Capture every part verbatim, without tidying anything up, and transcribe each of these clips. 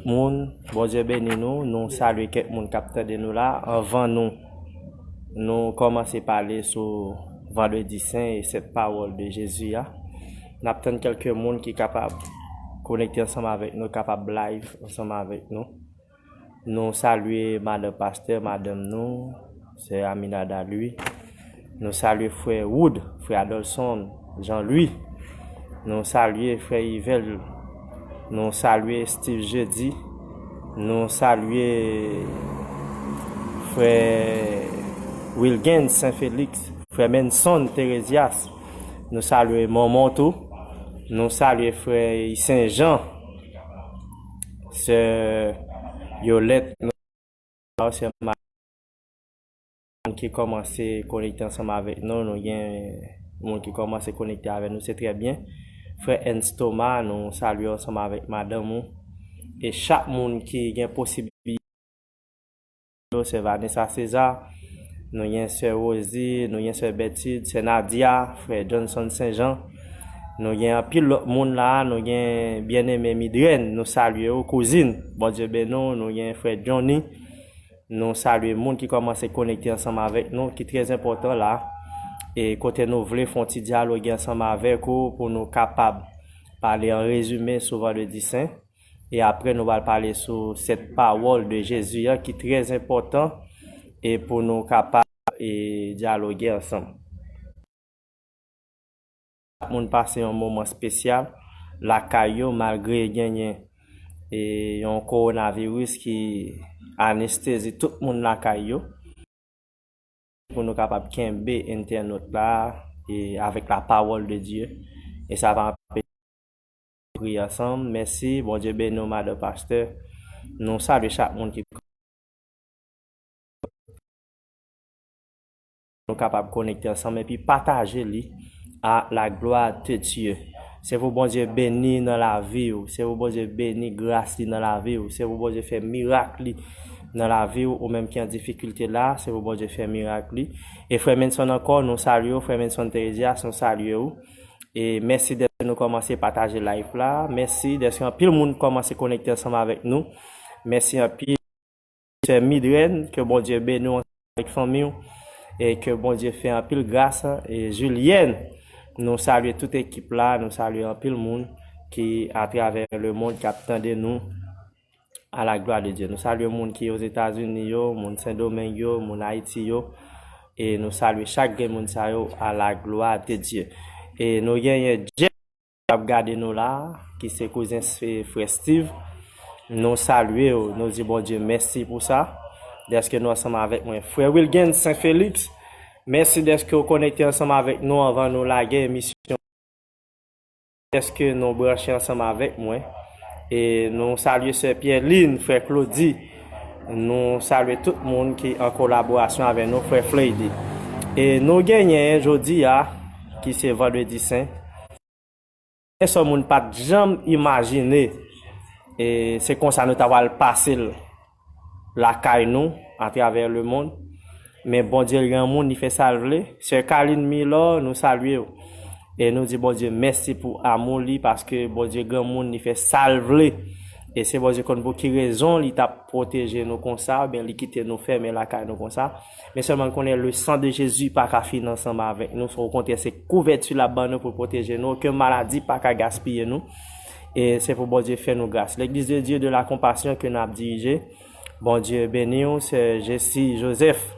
Moun, Bondye beni nou. Nou salye kèk moun k ap tande nou la. Anvan nou, nou kòmanse pale sou Vandredi Sen e sèt pawòl de Jezi a. N ap tann kèlke moun ki kapab konekte ansanm avèk nou, kapab live ansanm avèk nou. Nou salye madanm pastè, madanm nou, sè Aminada Louis. Nou salye frè Wood, frè Adolson, Jean Louis. Nou salye frè Yvel. Nou salye Steve Jeudi. Nou salye frè Wilgens Saint Felix, frè Menson Teresias. Nou salye Momon tou. Nou salye frè Sen Jan, sè Yolèt, sè Ma-, moun ki kòmanse konekte ansanm avèk nou. Nou gen moun ki kòmanse konekte avèk nou, se trè byen. Frè Ernst Thomas, nou salye w ansanm avèk madanm ou. E chak moun ki gen posibilite, sè Vanessa César, nou gen sè Rosie, nou gen sè Bertide, sè Nadia, frè Johnson Sen Jan. Nou gen anpil lòt moun la, nou gen byeneme Midrèn, nou salye w, kouzin, Bondye beni w, nou gen frè Johnny. Nou salye moun ki kòmanse konekte ansanm avèk nou, ki trè enpòtan la. E kote nou vle fè yon ti dyaloge ansanm avèk ou pou nou kapab pale an rezime sou Vandredi Sen. E apre, nou pral pale sou sèt pawòl de Jezi a ki trè enpòtan e pou nou kapab e dyaloge ansanm. Moun pase yon moman espesyal lakay yo, malgre genyen e yon kowonaviris ki anestezi tout moun lakay yo. Pou nou kapab kenbe entènot la e avèk la pawòl de Dye. E sa va anpeche nou priye ansanm. Mèsi, Bondye beni w, madanm pastè. Nou salye chak moun ki nou kapab konekte ansanm epi pataje li à la gloire de Dieu. Se pou Bondye beni nan lavi w. Se pou Bondye beni gras li nan lavi w. Se pou Bondye fè mirak li nan lavi w. Ou menm ki an difikilte la, se pou Bondye fè mirak li. E frè Menson ankò, nou salye w. Frè Menson Teresias, nou salye w. E mèsi dèske nou kòmanse pataje live la. Mèsi dèske anpil moun kòmanse konekte ansanm avèk nou. Mèsi anpil. Sè Midrèn, ke Bondye beni w avèk fanmi w, e ke Bondye fè anpil gras. E Julienne, nou salye tout ekip la, nou salye anpil moun ki atravè lemonn k ap tande nou. À la gloire de Dieu. Nou salye moun ki Ozetazini yo, moun Sendomeng yo, moun Ayiti yo. E nou salye chak grenn moun sa yo à la gloire de Dieu. E nou genyen Jeff k ap gade nou la, ki se kouzen s-, frè Steve. Nou salye w, nou di Bondye mèsi pou sa, dèske nou ansanm avèk mwen. Frè Wilgens Saint Felix, mèsi dèske w konekte ansanm avèk nou anvan nou lage emisyon. Dèske nou branche ansanm avèk mwen. E nou salye sè Pierline, frè Claudy. Nou salye tout moun ki an kolaborasyon avèk nou, frè Fleudy. E nou genyen jodi a, ki se Vandredi Sen. E sa moun pa t janm imajine, e se konsa nou ta pral pase l lakay nou, atravè lemonn. Men Bondye l granmoun, li fè sa l vle. Sè Kaline Milor, nou salye w. E nou di Bondye mèsi pou amou li, paske Bondye granmoun, li fè sa l vle. E se Bondye konn pou ki rezon li t ap pwoteje nou konsa, oubyen li kite nou fèmen lakay nou konsa. Men sèlman n konnen le sang de Jésus pa ka fini ansanm avèk nou. Okontrè, se kouvèti l ap ban nou pou l pwoteje nou. Okenn maladi pa ka gaspiye nou. E se pou Bondye fè nou gras. L'Église de Dieu de la Compassion ke n ap dirije. Bondye beni w, sè Jessie Joseph.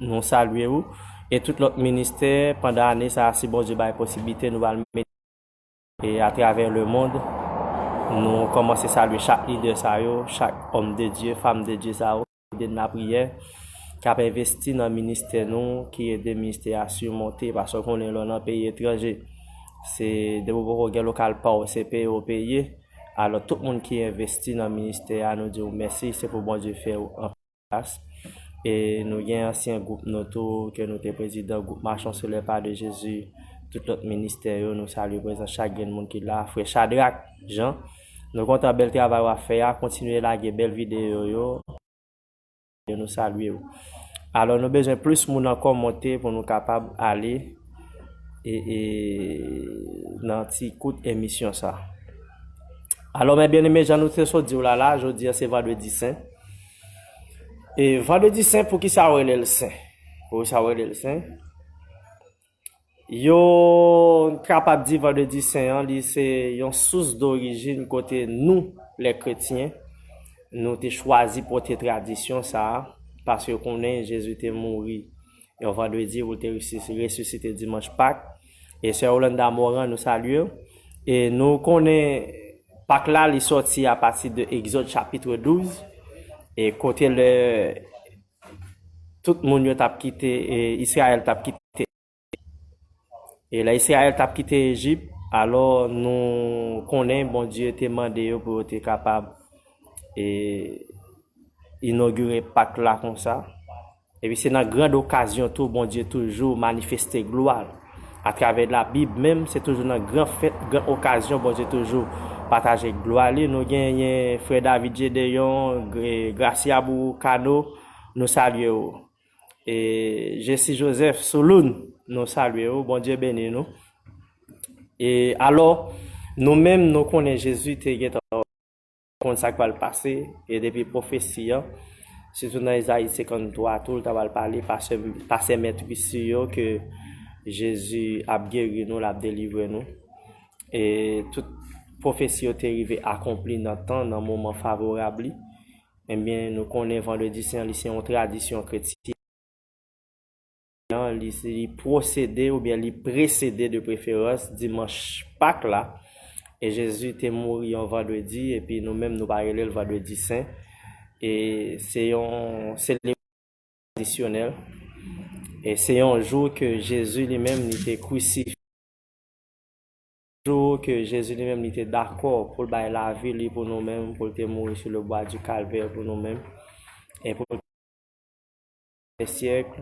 Nou salye w. E tout lòt ministè, pandan ane sa a, si Bondye bay posiblite, nou pral mete e atravè lemonn, nou kòmanse salye chak lidè sa yo, chak òm de Dye, fanm de Dye sa yo, ki ede nan lapriyè, k ap envesti nan ministè nou, ki ede ministè a simonte, paske w konnen lè w nan peyi etranje, se depi w poko gen lokal pa w, se peye w peye. Alò, tout moun ki envesti nan ministè a, nou di w mèsi, se pou Bondye fè w anpil gras. E nou gen ansyen gwoup nou tou, ke nou te prezidan gwoup Marchons sur les pas de Jésus, tout lòt ministè yo, nou salye prezans chak grenn moun ki la, frè Shadrach Jean. Nou kontan bèl travay w ap fè a, kontinye lage bèl videyo yo. Nou salye w. Alò, nou bezwen plis moun ankò monte pou nou kapab ale e, e, nan ti kout emisyon sa. Alò, mè byeneme, jan nou te sot di w la la, jodi a se Vandredi Sen. E Vandredi Sen, poukisa yo rele l Sen? Poukisa yo rele l Sen? Yo kapab di Vandredi Sen an, li se yon sous dorijin kote nou, lè kretyen, nou te chwazi pote tradisyon sa a, paske konnen Jezi te mouri yon vandredi, pou l te resi-, resisite dimanch Pak. E sè Rolanda Moran, nou salye w. E nou konnen Pak la, li sòti apati de Egzòd chapit douz, e kote lè tout moun yo t ap kite, e Izrayèl t ap kite. E lè Izrayèl t ap kite Ejip, alò nou konnen Bondye te mande yo pou yo te kapab, e, inogire Pak la konsa. Epi se nan gran okazyon tou Bondye toujou manifeste glwa l. Atravè Labib menm, se toujou nan gran fèt, gran okazyon Bondye toujou pataje glwa li. Nou genyen frè David Gedeon, Gre-, Gracia Boucano, nou salye w. E Jesse Joseph Souloun, nou salye w, Bondye beni nou. E alò, nou menm, nou konnen Jezi te gentan konn sa k pral pase, e depi pwofesi an, sitou nan Ezayi senkanntwa tou, l ta pral pale, pastè, pastè mèt isi yo, ke Jezi ap geri nou, l ap delivre nou. E tout pwofesi yo te rive akonpli nan tan, nan moman favorab li. Ebyen, nou konnen Vandredi Sen an, li se yon tradisyon kretyen. Li, li pwosede oubyen li presede de preferans dimanch Pak la. E Jezi te mouri yon vandredi, epi nou menm nou pa rele l Vandredi Sen. E se yon selebrasyon tradisyonèl. E se yon jou ke Jezi li menm li te krisifye. Jou ke Jezi li menm li te dakò pou l bay lavi li pou nou menm, pou l te mouri sou le bwa di Kalvè pou nou menm, e pou l syèk,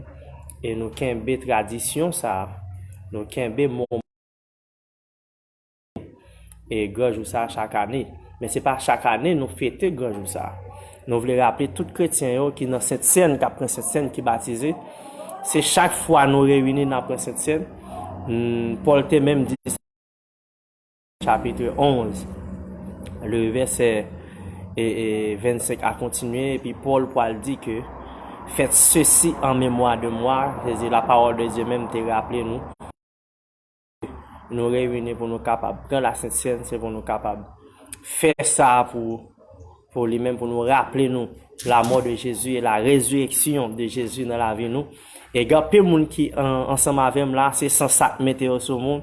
e nou kenbe tradisyon sa a, nou kenbe moman e gran jou sa a chak ane. Men se pa chak ane nou fete gran jou sa a. Nou vle raple tout kretyen yo ki nan Sentsèn, k ap pran Sentsèn, ki batize, se chak fwa nou reyini n ap pran Sentsèn. Hmm, Pòl te menm di sa, chapit onz, le vèsè e, e vennsenk a kontinye, epi Pòl pral di ke, faites ceci en mémoire de moi, se di la parole de Dieu menm te raple nou. Nou reyini pou nou kapab pran la Sent Sèn, se pou nou kapab fè sa pou, pou li menm, pou nou raple nou la mort de Jésus et la résurrection de Jésus nan lavi nou. E gen anpil moun ki an-, ansanm avè m la, se san sa k mete yo sou moun,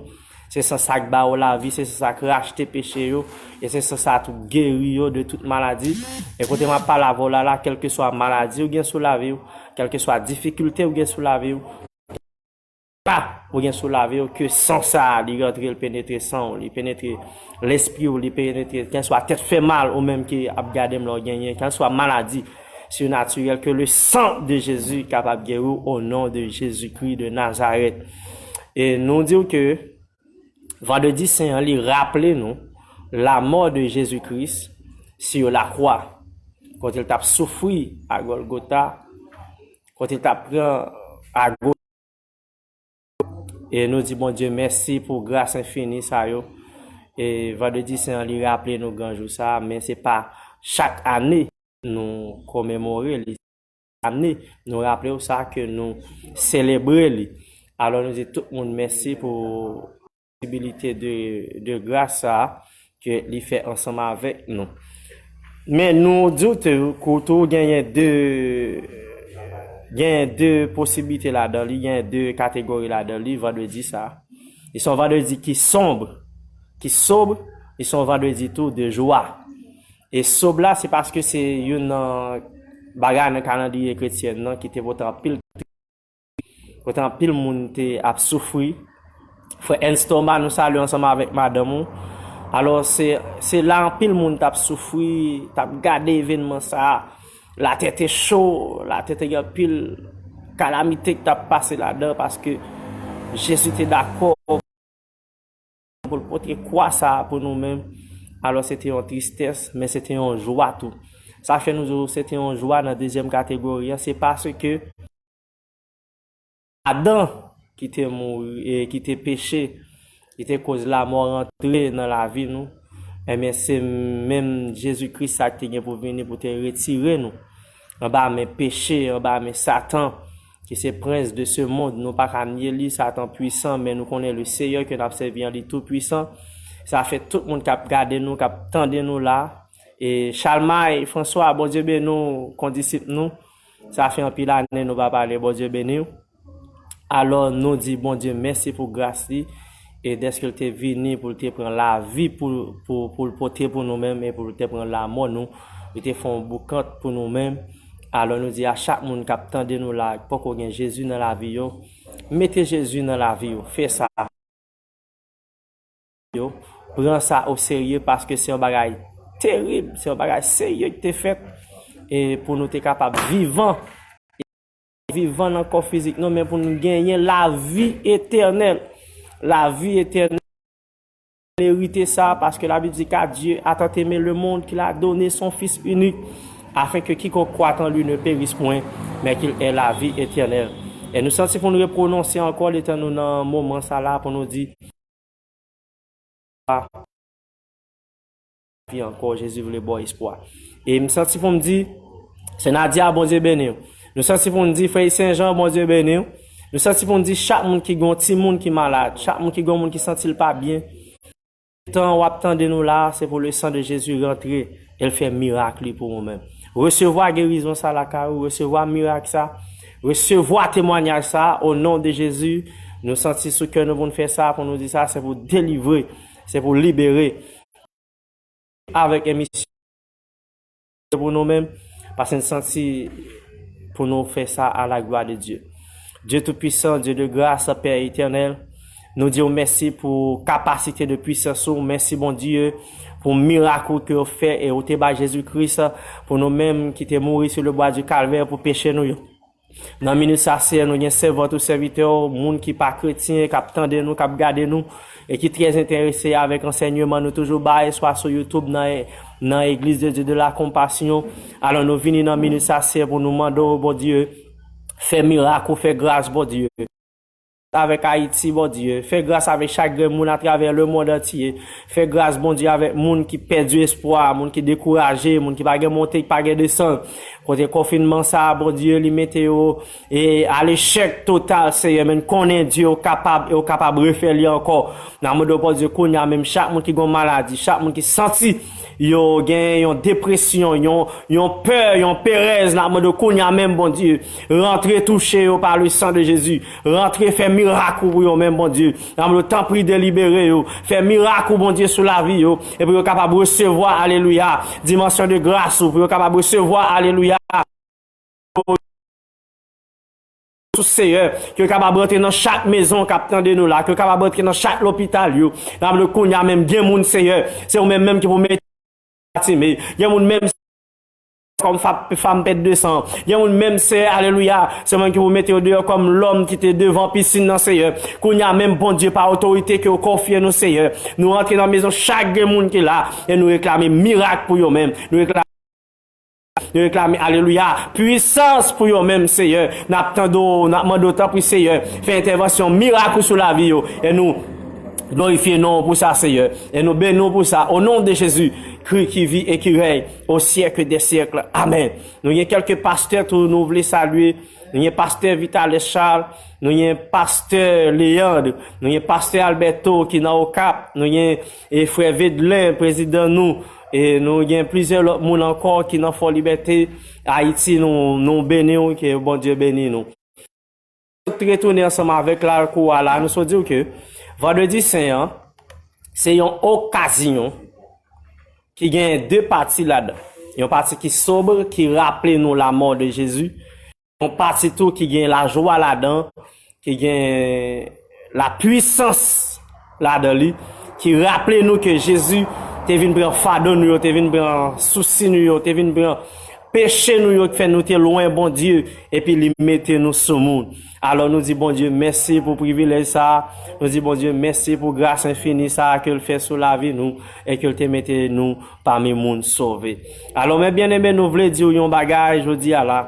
se san sa k ba yo lavi, se san sa k rachte peche yo, e se san sa tou geri yo de tout maladi. E kote m ap pale avè w la la, kèlkeswa maladi ou gen sou lavi w, kèlkeswa difikilte ou gen sou lavi w, pa ou gen sou lavi w, ke san sa a, li rantre, li penetre san w, li penetre lespri w, li penetre, kèlswa tèt fè mal ou menm ki ap gade m la w genyen, kèlswa maladi sinatirèl, ke le sang de Jésus kapab geri w au nom de Jésus-Christ de Nazareth. E nou di w ke Vandredi Sen an, li raple nou la mort de Jésus-Christ sur la croix, kote l t ap soufri a Golgotha, kote l t ap pran a Go-, e nou di Bondye mèsi pou gras enfini sa yo. E Vandredi Sen an, li raple nou gran jou sa a, men se pa chak ane nou komemore li. Ane, nou raple w sa ke nou selebre li. Alò, nou di tout moun mèsi pou posibilite de, de gras sa a ke li fè ansanm avèk nou. Men nou di w tou, kou tou genyen de, genyen de posiblite ladan li, genyen de kategori ladan li, vandredi sa a. Li se yon vandredi ki sonb, ki sob, li se yon vandredi tou de jwa. E sob la, se paske se youn nan bagay nan kalandriye kretyèn nan ki te pote anpil, kote anpil moun te ap soufri. Frè Ernst Thomas, nou salye ansanm avèk madanm ou. Alò, se, se la anpil moun t ap soufri, t ap gade evènman sa a. Latè te cho, latè te gen anpil kalamite ki t ap pase ladan, paske Jezi te dakò pou l pote kwa sa a pou nou menm. Alò, se te yon tristès, men se te yon jwa tou. Sa fè nou di w se te yon jwa nan dezyèm kategori an, se paske Adan ki te mouri, e ki te peche, ki te koz lamò rantre nan lavi nou. Ebyen, se menm Jezi Kris sa ki te gen pou vini pou te retire nou anba men peche, anba men Satan, ki se prens de se mond. Nou pa ka nye li, Satan pwisan, men nou konnen le Seyè ke n ap sèvi an li tou pwisan. Sa fè tout moun k ap gade nou, k ap tande nou la. E Chalmay Franswa, Bondye beni w, kondisip nou. Sa fè anpil ane nou pa pale, Bondye beni w. Alò, nou di Bondye mèsi pou gras li e dèske l te vini pou l te pran lavi pou, pou, pou l pote pou nou menm e pou l te pran lanmò nou. Li te fè yon boukant pou nou menm. Alò, nou di a chak moun k ap tande nou la, ki poko gen Jezi nan lavi yo, mete Jezi nan lavi yo. Fè sa. Yo, pran sa o serye paske se yon bagay terib, se yon bagay serye ki te fèt e pou nou te kapab vivan, vivan nan kò fizik nou, men pou nou genyen lavi etènèl. Lavi etènèl, merite sa, paske la Bible dit, car Dieu a tant aimé le monde qu'il a donné son Fils unique, afin que quiconque croit en lui ne périsse point, mais qu'il ait la vie éternelle. E nou santi pou nou repwononse ankò, letan nou nan moman sa la, pou nou di, vi ankò, Jezi vle ba w espwa. E m santi pou m di, sè Nadia, Bondye beni w. Nou santi pou n di, frè Sen Jan, Bondye beni w. Nou santi pou n di, chak moun ki gen yon timoun ki malad, chak moun ki gen yon moun ki santi l pa byen, tan w ap tande nou la, se pou le san de Jezi rantre e l fè mirak li pou ou menm. Resevwa gerizon sa lakay ou, resevwa mirak sa, resevwa temwanyaj sa, o non de Jezi. Nou santi sou kè nou pou n fè sa, pou nou di sa, se pou delivre, se pou libere. Avèk emisyon pou nou menm, paske n santi pou nou fè sa à la gloire de Dieu. Dieu tout-puissant, Dieu de grâce, Père éternel, nou di w mèsi pou kapasite de pwisans ou. Mèsi, Bondye, pou mirak ou ke w fè e ou te bay Jezi Kris pou nou menm ki te mouri sou le bwa di Kalvè pou peche nou yo. Nan minit sa, Seyè, nou gen sèvant ou sèvitè w, moun ki pa kretyen, k ap tande nou, k ap gade nou, e ki trè enterese avèk ansèyman nou toujou bay, swa sou YouTube, nan, nan Église de Dieu de la Compassion. Alò, nou vini nan minit sa, Seyè, pou nou mande w, Bondye, fè mirak ou, fè gras, Bondye. Avèk Ayiti, Bondye. Fè gras avèk chak grenn moun atravè lemonn antye. Fè gras, Bondye, avèk moun ki pèdi espwa, moun ki dekouraje, moun ki pa gen monte, ki pa gen desann. Kote konfinman sa a, Bondye, li mete yo e a lechèk total, Seyè. Men n konnen, Dye, ou kapab e ou kapab refè li ankò. N a mande w, Bondye, kounye a menm, chak moun ki gen yon maladi, chak moun ki santi yo gen yon depresyon, yon, yon pè, yon perèz, n a mande w kounye a menm, Bondye, rantre touche yo pa le san de Jezi. Rantre fè mirak ou pou yo menm, Bondye. N a mande w, tanpri, delibere yo. Fè mirak ou, Bondye, sou lavi yo. E pou yo kapab resevwa, alelouya, dimansyon de gras ou. Pou yo kapab resevwa, alelouya, sou Seyè. Ke yo kapab rantre nan chak mezon k ap tande nou la. Ke yo kapab rantre nan chak lopital yo. N a mande w kounye a menm, gen moun, Seyè. Se ou menm menm ki pou mete Batime. Gen moun menm kòm fa-, fanm pèt de san. Gen moun menm, Seyè, alelouya, se mwen ki pou mete yo deyò kòm lòm ki te devan pisin nan, Seyè. Kounye a menm, Bondye, pa otorite ke w konfye nou, Seyè, nou rantre nan mezon chak gen moun ki la e nou reklame mirak pou yo menm. Nou reklame, nou reklame, alelouya, pwisans pou yo menm, Seyè. N ap tande w, n ap mande w, tanpri, Seyè, fè entèvansyon mirak ou sou lavi yo e nou glorifye non w pou sa, Seyè. E nou beni w pou sa. O non de Jezi, Kri ki vi e ki rèy o syèk dè syèk. Amèn. Nou gen kèlke pastè tou nou vle salye. Nou gen pastè Vitales Charles, nou gen pastè Leandre, nou gen pastè Alberto ki nan Okap, nou gen, e, frè Vedlen, prezidan nou, e nou gen plizyè lòt moun ankò ki nan Fò Libète, Ayiti, nou, nou beni w, ke Bondye beni nou. Retounen ansanm avèk Larco a la, nou sot di w ke Vandredi Sen an, se yon okazyon ki gen de pati ladan. Yon pati ki sobre, ki raple nou lamò de Jezi. Yon pati tou ki gen lajwa ladan, ki gen lapwisans ladan li, ki raple nou ke Jezi te vin pran fado nou yo, te vin pran sousi nou yo, te vin pran peche nou yo ki fè nou te lwen Bondye, epi li mete nou sou moun. Alò, nou di Bondye mèsi pou privilèj sa a. Nou di Bondye mèsi pou gras enfini sa a ke l fè sou lavi nou e ke l te mete nou pami moun sove. Alò, mè byeneme, nou vle di w yon bagay jodi a la.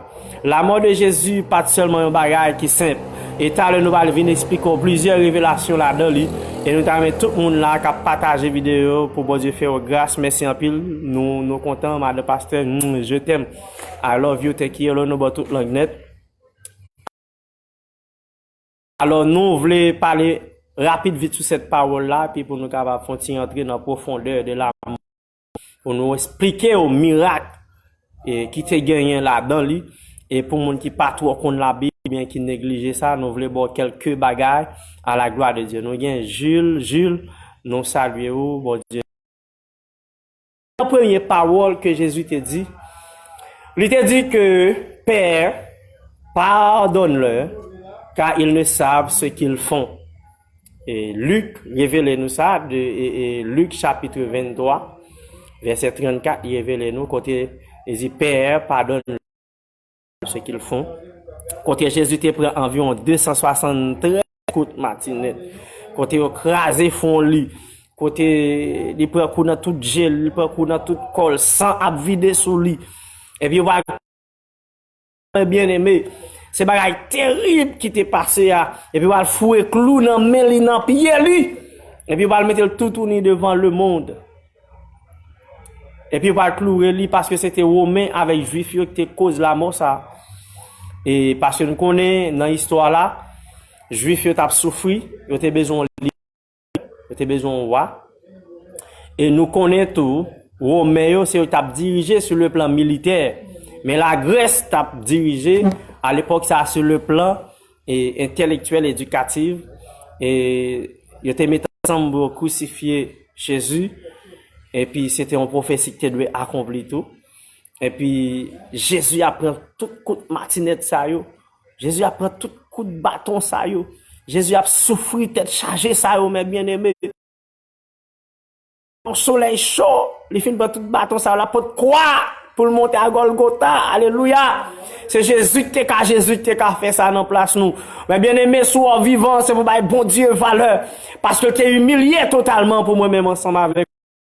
Lamò de Jezi pa t sèlman yon bagay ki senp. E talè nou pral vin eksplike w plizyè revelasyon ladan li. E nou ta renmen tout moun la k ap pataje videyo pou Bondye fè yo gras. Mèsi anpil. Nou, nou kontan, madan pastè. Mm, je t'aime. I love you, thank you. Nou ba w tout lang nèt. Alò, nou vle pale rapid vit sou sèt pawòl la, epi pou nou kapab fè yon ti antre nan pwofondè de la, pou nou eksplike w mirak, e, ki te genyen ladan li. E pou moun ki pa twò konn Labib, oubyen ki neglije sa, nou vle ba w kèlke bagay à la gloire de Dieu. Nou gen Jules, Jules, nou salye w, Bondye. Premye pawòl ke Jezi te di, li te di ke, Père, pardonne-leur, car ils ne savent ce qu'ils font. E Lik revele nou sa, de, e, e Lik chapit venntwa, vèsè trannkat, li revele nou kote li di, Père, pardonne-leur ce qu'ils font. Kote Jezi te pran anviwon de san swasanntrèz kout matinèt. Kote yo kraze fwon li. Kote li pran kou nan tout je l, li pran kou nan tout kò l, san ap vide sou li. Epi yo pral, byeneme, se bagay terib ki te pase a. Epi yo pral foure klou nan men li, nan pye li. Epi yo pral mete l toutouni devan lemonn. Epi yo pral kloure li paske se te Women avèk Jwif yo ki te koz lamò sa. E paske nou konnen nan istwa la, Jwif yo t ap soufri, yo te bezwen yon lidè, yo te bezwen yon wa. E nou konnen tou, Women yo, se yo t ap dirije sou le plan militè. Men Lagrès t ap dirije, a lepòk sa, sou le plan, e, entèlektyèl, edikatif. E yo te met ansanm pou yo krisifye Jezi. Epi se te yon pwofesi ki te dwe akonpli tou. Epi Jezi ap pran tout kout matinèt sa yo. Jezi ap pran tout kout baton sa yo. Jezi ap soufri tèt chaje sa yo, mè byeneme. Yon solèy cho, li fin pran tout baton sa yo, l ap pot kwa pou l monte a Gòlgota. Alelouya! Se Jezi ki te ka, Jezi ki te ka fè sa nan plas nou. Mè byeneme, si w vivan, se pou bay Bondye valè. Paske l te imilye totalman pou mwen menm ansanm avèk.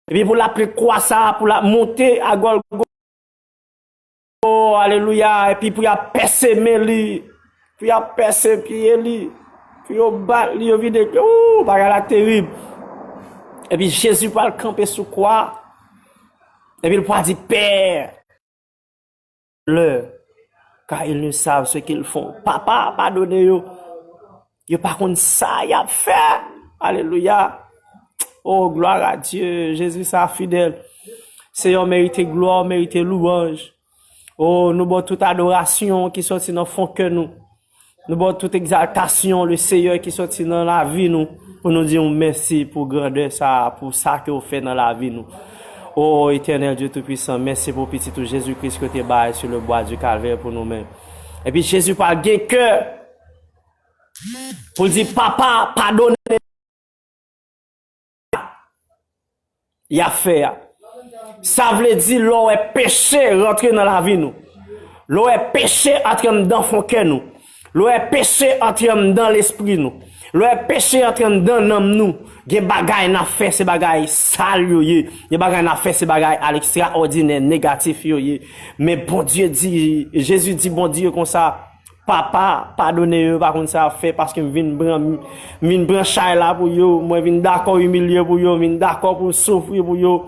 Epi pou l ap pran kwa sa, pou l ap monte a Gòlgota. Oh, alelouya. Epi pou y ap pèse men li, pou y ap pèse pye li, pou yo bat li, yo vide. Ooh, bagay la terib. Epi Jezi pral kanpe sou kwa. Epi l pral di, Pè, leur, car ils ne savent ce qu'ils font. Papa, padone yo. Yo pa konn sa y ap fè. Alelouya. Oh, gloire à Dieu. Jezi sa fidèl. Seyè, w merite glwa, w merite louwanj. Oh, nou ba w tout adorasyon ki soti nan fon kè nou. Nou ba w tout egzaltasyon, le Seyè, ki soti nan lavi nou, pou nou di w mèsi pou grandè sa, pou sa ke w fè nan lavi nou. Oh, Éternel Dieu Tout-Puissant, mèsi pou Pitit ou Jezi Kris ke w te bay sur le bois du Calvaire pou nou menm. Epi Jezi pral gen kè pou l di, Papa, padone y ap fè a. Sa vle di, lè w wè peche rantre nan lavi nou, lè w wè peche antre anndan fon kè nou, lè w wè peche antre anndan lespri nou, lè w wè peche antre anndan nanm nou, gen bagay n ap fè, se bagay sal yo ye. Gen bagay n ap fè, se bagay a lekstraòdinè, negatif yo ye. Men Bondye di, Jezi di Bondye konsa, Papa, padone yo, yo pa konn sa y ap fè, paske m vin pran, m vin pran chay la pou yo, mwen vin dakò imilye pou yo, m vin dakò pou m soufri pou yo.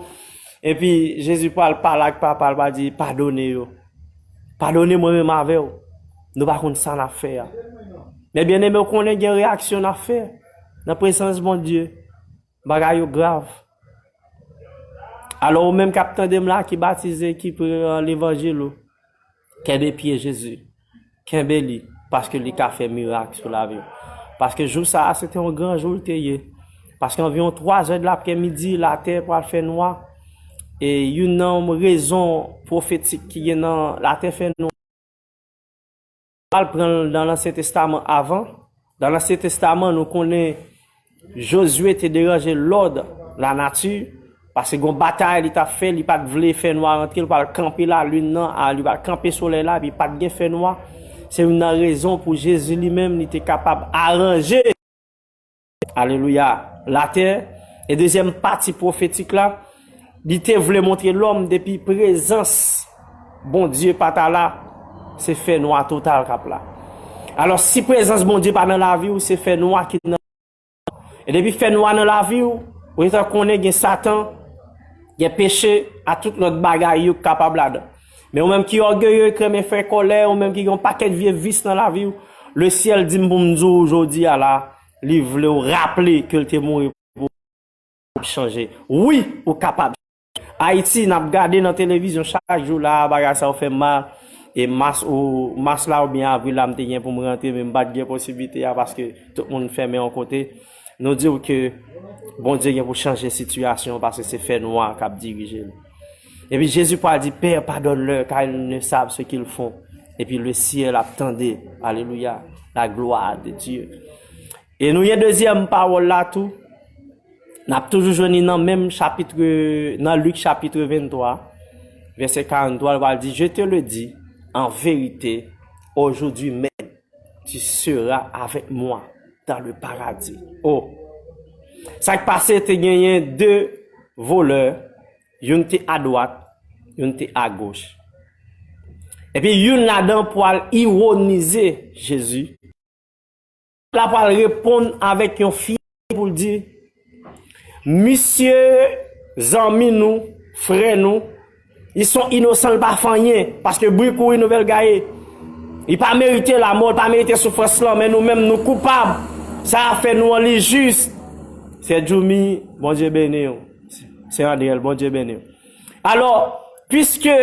Epi Jezi pral pale ak Papa l, pral di, padone yo. Padone mwen menm avè w. Nou pa konn sa n ap fè a. Men byeneme, w konnen gen reyaksyon n ap fè nan prezans Bondye. Bagay yo grav. Alò, ou menm k ap tande m la, ki batize, ki pran levanjil ou, kenbe pye Jezi. Kenbe li, paske li ka fè mirak sou lavi w. Paske jou sa a, se te yon gran jou l te ye. Paske anviwon twa zè de laprèmidi, latè pral fè nwa. E youn nan rezon pwofetik ki gen nan latè fè nwa, al pran l nan Ansyen Testaman avan. Nan Ansyen Testaman, nou konnen Jozye te deranje lòd lanati, paske gon batay li t ap fè, li pa t vle fènwa rantre, li pral kanpe lalin nan, a, li pral kanpe solèy la, epi pa t gen fènwa. Se youn nan rezon pou Jezi li menm, li te kapab aranje, alelouya, latè. E dezyèm pati pwofetik la, li te vle montre lòm depi prezans Bondye pa ta la, se fènwa total k ap la. Alò, si prezans Bondye pa nan lavi w, se fènwa ki nan. E depi fènwa nan lavi w, ou gentan konnen gen Satan, gen peche, a tout lòt bagay yo k kapab ladan. Men ou menm ki ògeye, ki renmen fè kòlè, ou menm ki gen yon pakèt vye vis nan lavi w, lesyèl di m pou m di w jodi a la, li vle w raple ke l te mouri pou w chanje. Wi, ou kapab. Ayiti, n ap gade nan televizyon chak jou la, bagay sa yo fè m mal. E mas ou, mas la oubyen avril la, m te gen pou m rantre, men m pa t gen posiblite a paske tout moun fèmen yon kote. Nou di w ke Bondye gen pou chanje sitiyasyon paske se fènwa k ap dirije l. Epi Jezi pral di, Père, pardonne-leur, car ils ne savent ce qu'ils font. Epi lesyèl ap tande, alelouya, la gloire de Dieu. E nou gen dezyèm pawòl la tou. N ap toujou jwenn li nan menm chapit, nan Lik chapit venntwa, vèsè karantwa, l pral di, Je te le dis, en vérité, aujourd'hui même, tu seras avec moi dans le paradis. Oh! Sa k pase, te genyen de volè, youn te adwat, youn te agoch. Epi youn ladan pral ironize Jezi. La pral reponn avèk yon fyète pou l di, Misye, zanmi nou, frè nou, ils sont innocents, l pa fè anyen, paske bri kouri nouvèl gaye. Li pa merite lamò, li pa merite soufrans lan, men nou menm nou koupab. Sa a fè nou an li jis. Sè Djoumi, Bondye beni w. Sè Andrèl, Bondye beni w. Alò, piske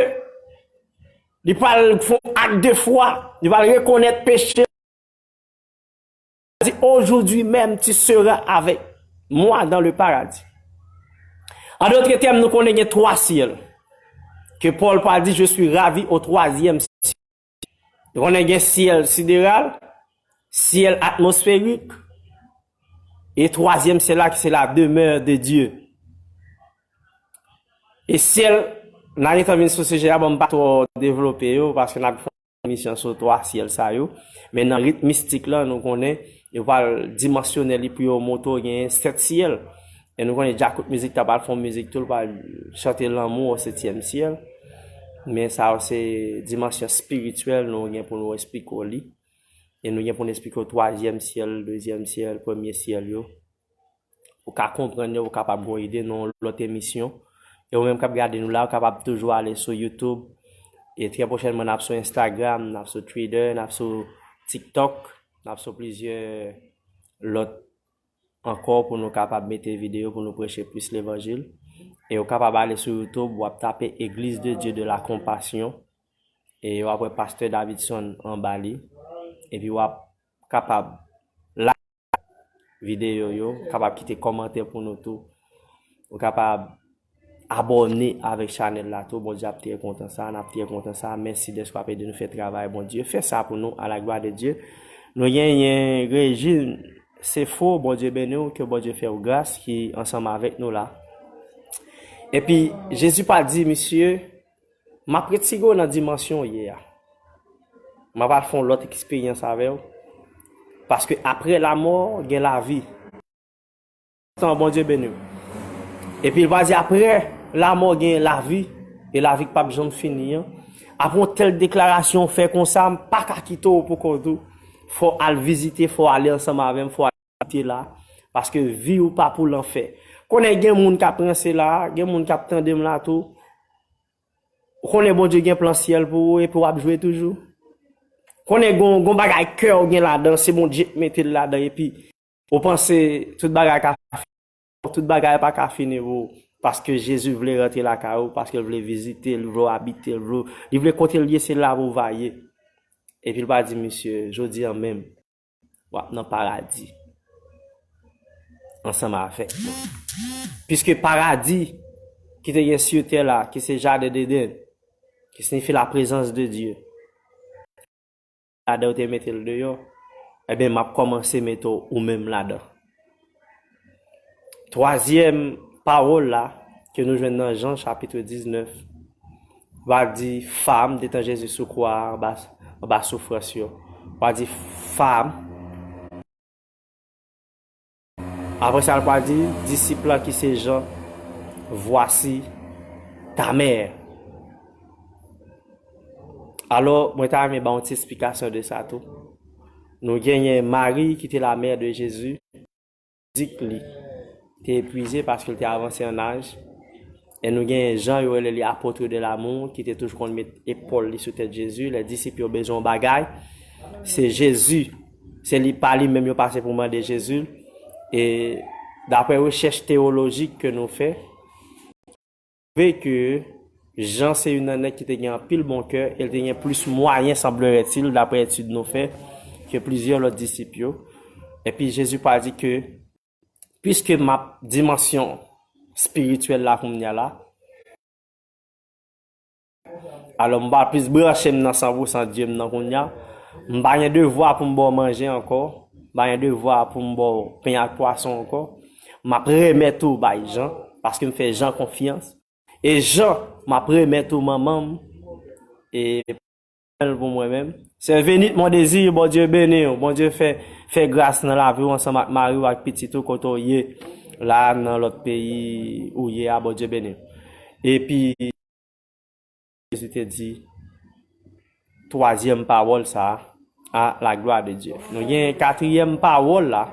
li pral fè yon ak de fwa, li pral rekonèt peche, di, Aujourd'hui même, tu seras avec moi dans le paradis. An dòt tèm, nou konnen gen twa syèl. Ke Pòl pral di, Je suis ravi au troisième ciel. Nou konnen gen syèl sideral, syèl atmosferik, e twazyèm syèl la ki se la demeure de Dieu. E syèl, n a gentan vin sou sijè a, bon, m pa twò devlope yo, paske n ap fè yon emisyon sou twa syèl sa yo. Men nan rit mistik lan, nou konnen, yo pral dimansyone li pou yo montre w genyen sèt syèl. E nou konnen Djakout Mizik ta pral fè yon mizik tou, l pral chante lanmou o setyèm syèl. Men sa yo se dimansyon espirityèl nou gen pou nou eksplike w li. E nou gen pou n eksplike w twazyèm syèl, dezyèm syèl, premye syèl yo. Ou ka konprann yo, ou kapab gon ide nan yon lòt emisyon. E ou menm k ap gade nou la, ou kapab toujou ale sou YouTube. E trè pwochènman, n ap sou Instagram, n ap sou Twitter, n ap sou TikTok, n ap sou plizyè lòt ankò pou nou kapab mete videyo pou nou preche plis levanjil. E ou kapab ale sou YouTube, w ap tape Église de Dieu de la Compassion. E w ap wè Pastè Davidson anba li. Epi w ap kapab like videyo yo, kapab kite kòmantè pou nou tou. Ou kapab abòne avèk chanèl la tou. Bondye ap trè kontan sa, n ap trè kontan sa. Mèsi dèske w ap ede nou fè travay Bondye. Fè sa pou nou, à la gloire de Dieu. Nou genyen Régine Sefo, Bondye beni w, ke Bondye fè w gras, ki ansanm avèk nou la. Epi, Jezi pa di, misye, M ap retire w nan dimansyon w ye a. M ap al fè yon lòt eksperyans avè w. Paske apre lamò, gen lavi. Tan, Bondye beni w. Epi l va di, apre lamò, gen lavi. E lavi k p ap janm fini an. Apre yon tèl deklarasyon w fè konsa, m pa ka kite w pou kont ou. Fò w al vizite, fò w ale ansanm avè m, fò w al abite la. Paske vi w pa pou lanfè. Konnen gen moun k ap ranse la, gen moun k ap tande m la tou. Ou konnen Bondye gen plan syèl pou ou epi w ap jwe toujou? Konnen gon, gon bagay kè w gen ladan, se Bondye k mete l ladan epi ou panse tout bagay ka fini, tout bagay pa ka fini pou ou, paske Jezi vle rantre lakay ou, paske l vle vizite, l vle w abite, l vle, li vle kote l ye, se la pou w va ye. Epi l pa di, misye, jodi a menm, w ap nan paradi ansanm avèk mwen. Piske paradi ki te gen sou tè la, ki se jaden Deden, ki siyifi la prezans de Dye, ladan yo te mete l deyò, ebyen, m ap kòmanse mete w ou menm ladan. Twazyèm pawòl la, ke nou jwenn nan Jan chapit diznèf, va di, Femme, detan Jezi sou kwa a, anba, anba soufrans yo, va di, Femme, apre sa, l pral di, Disip la ki se Jan, Voici ta mère. Alò, mwen ta renmen ba yon ti esplikasyon de sa tou. Nou genyen Mari ki te la mère de Jésus. Fizik li te epwize paske l te avanse an aj. E nou genyen Jan, yo rele li apôtre de l'amour, ki te toujou konn met epòl li sou tèt Jezi. Lè disip yo bezwen yon bagay, se Jezi, se li pa li menm yo pase pou mande Jezi. E daprè rechèch teyolojik ke nou fè, pwouve ke Jan se youn nan nèg ki te gen anpil bon kè, e l te gen plis mwayen, semblerait-il, daprè etid nou fè, ke plizyè lòt disip yo. Epi Jezi pral di ke, piske m ap dimansyon espirityèl la kounye a la, alò, m pa plis branche m nan san pou san Dye m nan kounye a. M pa gen devwa pou m ba w manje ankò. M pa gen devwa pou m ba w pen ak pwason ankò. M ap remèt ou bay Jan, paske m fè Jan konfyans. E Jan, m ap remèt ou manman m. E pou mwen menm. Sè Venit Mondésir, Bondye beni w. Bondye fè, fè gras nan lavi w ansanm ak mari w ak pitit ou kote w ye la nan lòt peyi ou ye a. Bondye beni w. Epi, Jezi te di twazyèm pawòl sa a, à la gloire de Dieu. Nou gen katriyèm pawòl la,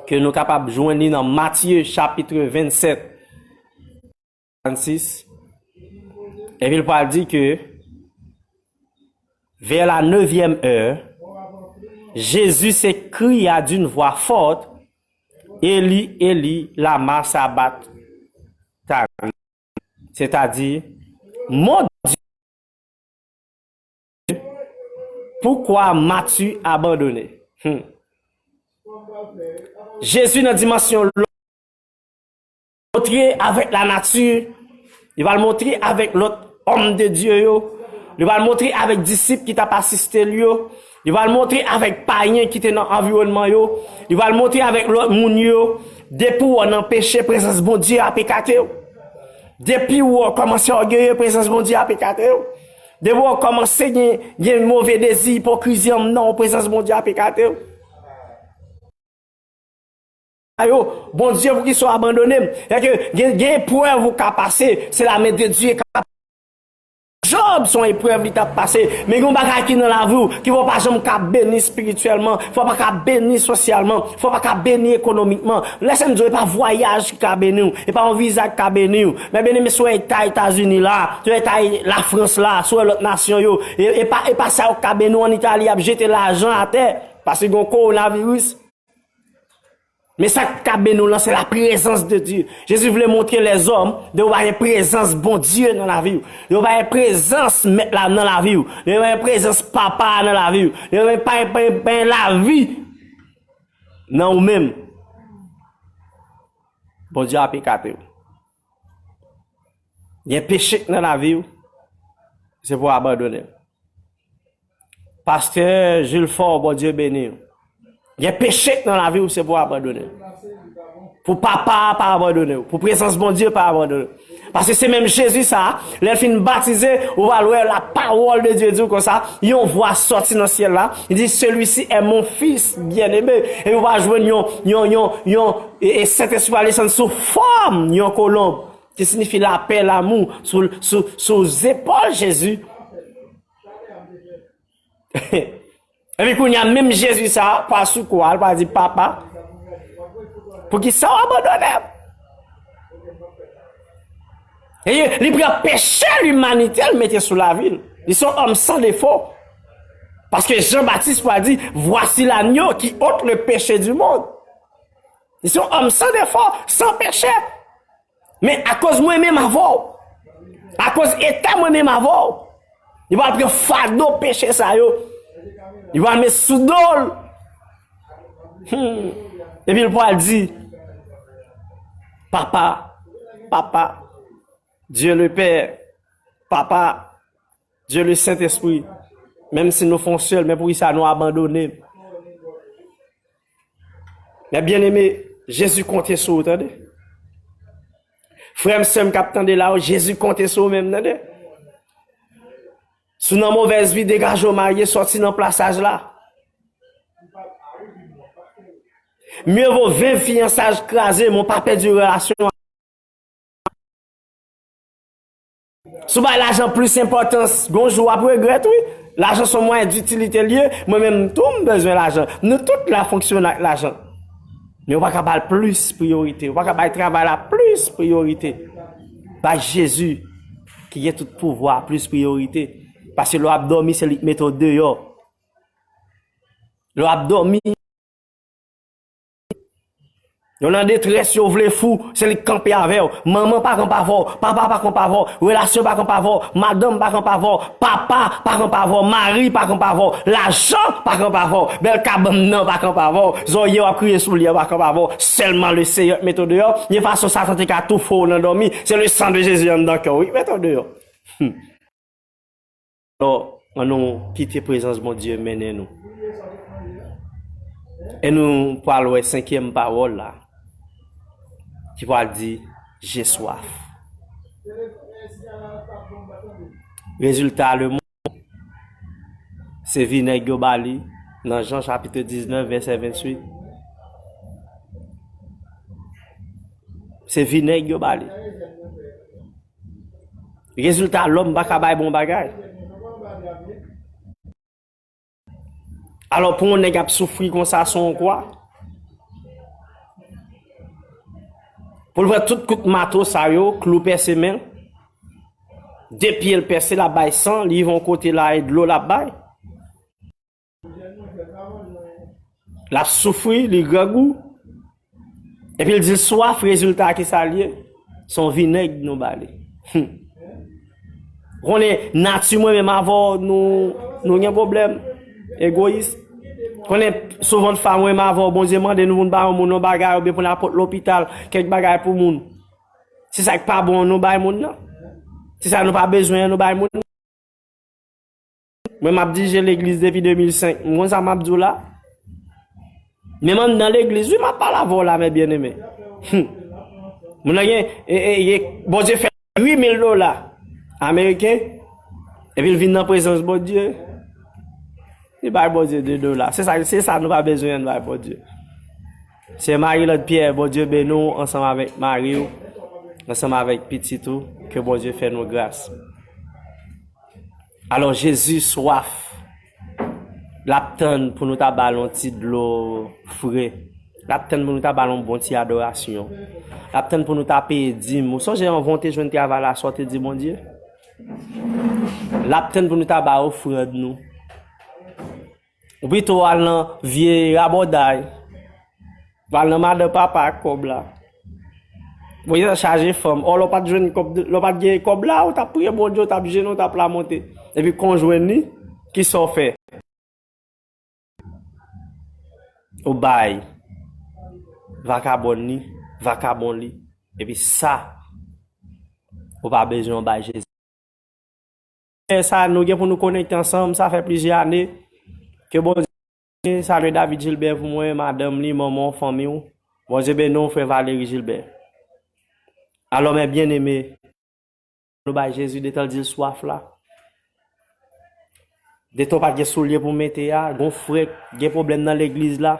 ke nou kapab jwenn li nan Matye chapit vennsèt, trannsis. Epi l pral di ke, vers la neuvième heure, Jésus s'écria d'une voix forte, Eli, Eli, lama sabakhtani? Sètadi, Mon Dieu, pourquoi m'as-tu abandonné? Hmm. Jezi nan dimansyon lòt, montre avèk lanati, li pral montre avèk lòt òm de Dye yo, li pral montre avèk disip ki t ap asiste l yo, li pral montre avèk payen ki te nan anviwònman yo, li pral montre avèk lòt moun yo. Depi w nan peche, prezans Bondye ap ekate w. Depi w kòmanse ògeye, prezans Bondye ap ekate w. Depi w kòmanse gen, gen move dezi, ipokrizi anndan w, prezans Bondye ap ekate w. Yo, Bondye, poukisa w abandone m? Sèke gen, gen eprèv ou ka pase, se la men de Dye ka. Jòb se yon eprèv li t ap pase, men gen yon bagay ki nan lavi w ki fè w pa janm ka beni espirityèlman, fè w pa ka beni sosyalman, fè w pa ka beni ekonomikman. Lè sa m di w, e pa vwayaj ki ka beni w, e pa yon viza ki ka beni w. Men byeneme, si w eta Etazini la, si w eta Lafrans la, si w lòt nasyon yo, e, e pa, e pa sa yo k ka beni w. Ann Itali, y ap jete lajan atè paske gen yon kowonaviris. Men sa k ka beni w lan, se laprezans de Dye. Jezi vle montre lèzòm, depi w pa gen prezans Bondye nan lavi w, depi w pa gen prezans Mèt la nan lavi w, depi w pa gen prezans Papa a nan lavi w, depi w pa gen, pa gen, pa gen lavi nan ou menm, Bondye ap ekate w. Gen peche k nan lavi w, se pou w abandone l. Pastè Jules Faure, Bondye beni w. Gen peche k nan lavi w, se pou w abandone l. Pou Papa a pa abandone w. Pou prezans Bondye pa abandone w. Paske se menm Jezi sa a, lè l fin batize, ou pral wè la parole de Dieu di w konsa, yon vwa sòti nan syèl la, li di, celui-ci est mon fils bien-aimé. Epi w pral jwenn yon, yon, yon, yon, e, e Sentespri a desann sou fòm yon kolonb, ki siyifi lapè, lamou, sou, sou, sou zepòl Jezi. Epi kounye a, menm Jezi sa a, pral sou kwa, l pral di, Papa, poukisa w abandone m? E li pran peche limanite, l mete sou lavi l. Li se yon òm san defo. Paske Jan Batis pral di, Voici l'agneau qui ôte le péché du monde. Li se yon òm san defo, san peche. Men akoz mwen menm avè w, akoz eta mwen menm avè w, li pral pran fado peche sa yo, li pral met sou do l. Hmm. Epi l pral di, Papa, Papa, Dieu le Père, Papa, Dieu le Saint-Esprit, menm si nou fè yon sèl, men poukisa nou abandone m? Men byeneme, Jezi konte sou ou, tande. Frè m, sè m k ap tande la, Jezi konte sou ou menm, tande. Si w nan movèz vi, degaje w marye, sòti nan plasaj la. Mieux vaut vingt fiançailles crasées, men w pa pèdi relasyon. Si w bay lajan plis enpòtans, gon jou w ap regrèt, wi. Lajan se yon mwayen ditilite l ye, mwen menm tou m bezwen lajan. Nou tout la fonksyone ak lajan. Men ou pa ka ba l plis priyorite. Ou pa ka bay travay la plis priyorite. Bay Jezi, ki gen tout pouvwa, plis priyorite. Paske lè w ap dòmi, se li k mete w deyò. Lè w ap dòmi, yo nan detrès, yo vle fou, se li k kanpe avè w. Manman pa kanpe avè w, papa pa kanpe avè w, relasyon pa kanpe avè w, madanm pa kanpe avè w, papa pa kanpe avè w, mari pa kanpe avè w, lajan pa kanpe avè w, bèl kabann nan pa kanpe avè w, zòrye w ap kriye sou li an pa kanpe avè w. Sèlman Lesenyè k mete w deyò. Yon fason Satan te ka toufe w nan dòmi, se le san de Jezi anndan kè w wi k mete w deyò. Alò, ann nou kite prezans Bondye mennen nou. E nou pral wè senkyèm pawòl la, ki pral di, J'ai soif. Rezilta lemonn, se vinèg yo ba li nan Jan chapit diznèf, vèsè venntuit. Se vinèg yo ba li. Rezilta lòm pa ka bay bon bagay. Alò, pou yon nèg ap soufri konsa sou yon kwa, pou l pran tout kout mato sa yo, klou pèse men l, de pye l pèse, l ap bay san, li rive yon kote la, e dlo l ap bay. L ap soufri, li grangou. Epi l di l swaf, rezilta ki sa l ye? Se yon vinèg nou ba li. Hum. Konnen nati mwen menm avè w, nou, nou gen pwoblèm. Egoyis. Konnen souvan fwa mwen menm avè w, Bondye mande nou pou n ba yon moun yon bagay, oubyen pou n al pot lopital, kèk bagay pou moun. Se sa k pa bon an nou bay moun nan. Se sa nou pa bezwen an nou bay moun nan. Mwen m ap dirije legliz depi de mil senk. M konn sa m ap di w la. Menm anndan legliz, wi, m ap pale avè w la, mes bien-aimés. Hum. Moun nan gen, e, e, e, Bondye fè uit mil dola ameriken, epi l vin nan prezans Bondye. Li bay Bondye de dola. Se sa, se sa nou pa bezwen an bay Bondye. Sè Marie Lord Pierre, Bondye beni w ansanm avèk mari w, ansanm avèk pitit ou, ke Bondye fè nou gras. Alò, Jezi swaf. L ap tann pou nou ta ba l yon ti dlo fre. L ap tann pou nou ta ba l yon bon ti adorasyon. L ap tann pou nou ta peye dim. Ou sonje anvan w te jwenn travay la, sa w te di Bondye? L ap tann pou nou ta ba ofrann nou. Ou pito al nan vye rabòday. Pral nan madan papa ak kòb la. Bondye ta chaje fanm. Ò, lè w pa t jwenn kòb, lè w pa t gen kòb la, ou t ap priye Bondye, ou t ap jene, ou t ap lamonte. Epi kon w jwenn li, kisa w fè? Ou bay vakabòn li, vakabon li. Epi sa, ou pa bezwen w bay Jezi. Sa nou gen pou nou konekte ansanm, sa fè plizyè ane. Ke Bondye salye David Gilbert pou mwen, madanm li, manman w, fanmi w. Bondye beni w, frè Valery Gilbert. Alò, mes bien-aimés, nou bay Jezi detan l di l swaf la. Detan w pa t gen soulye pou w mete a, gon frè k gen pwoblèm nan legliz la.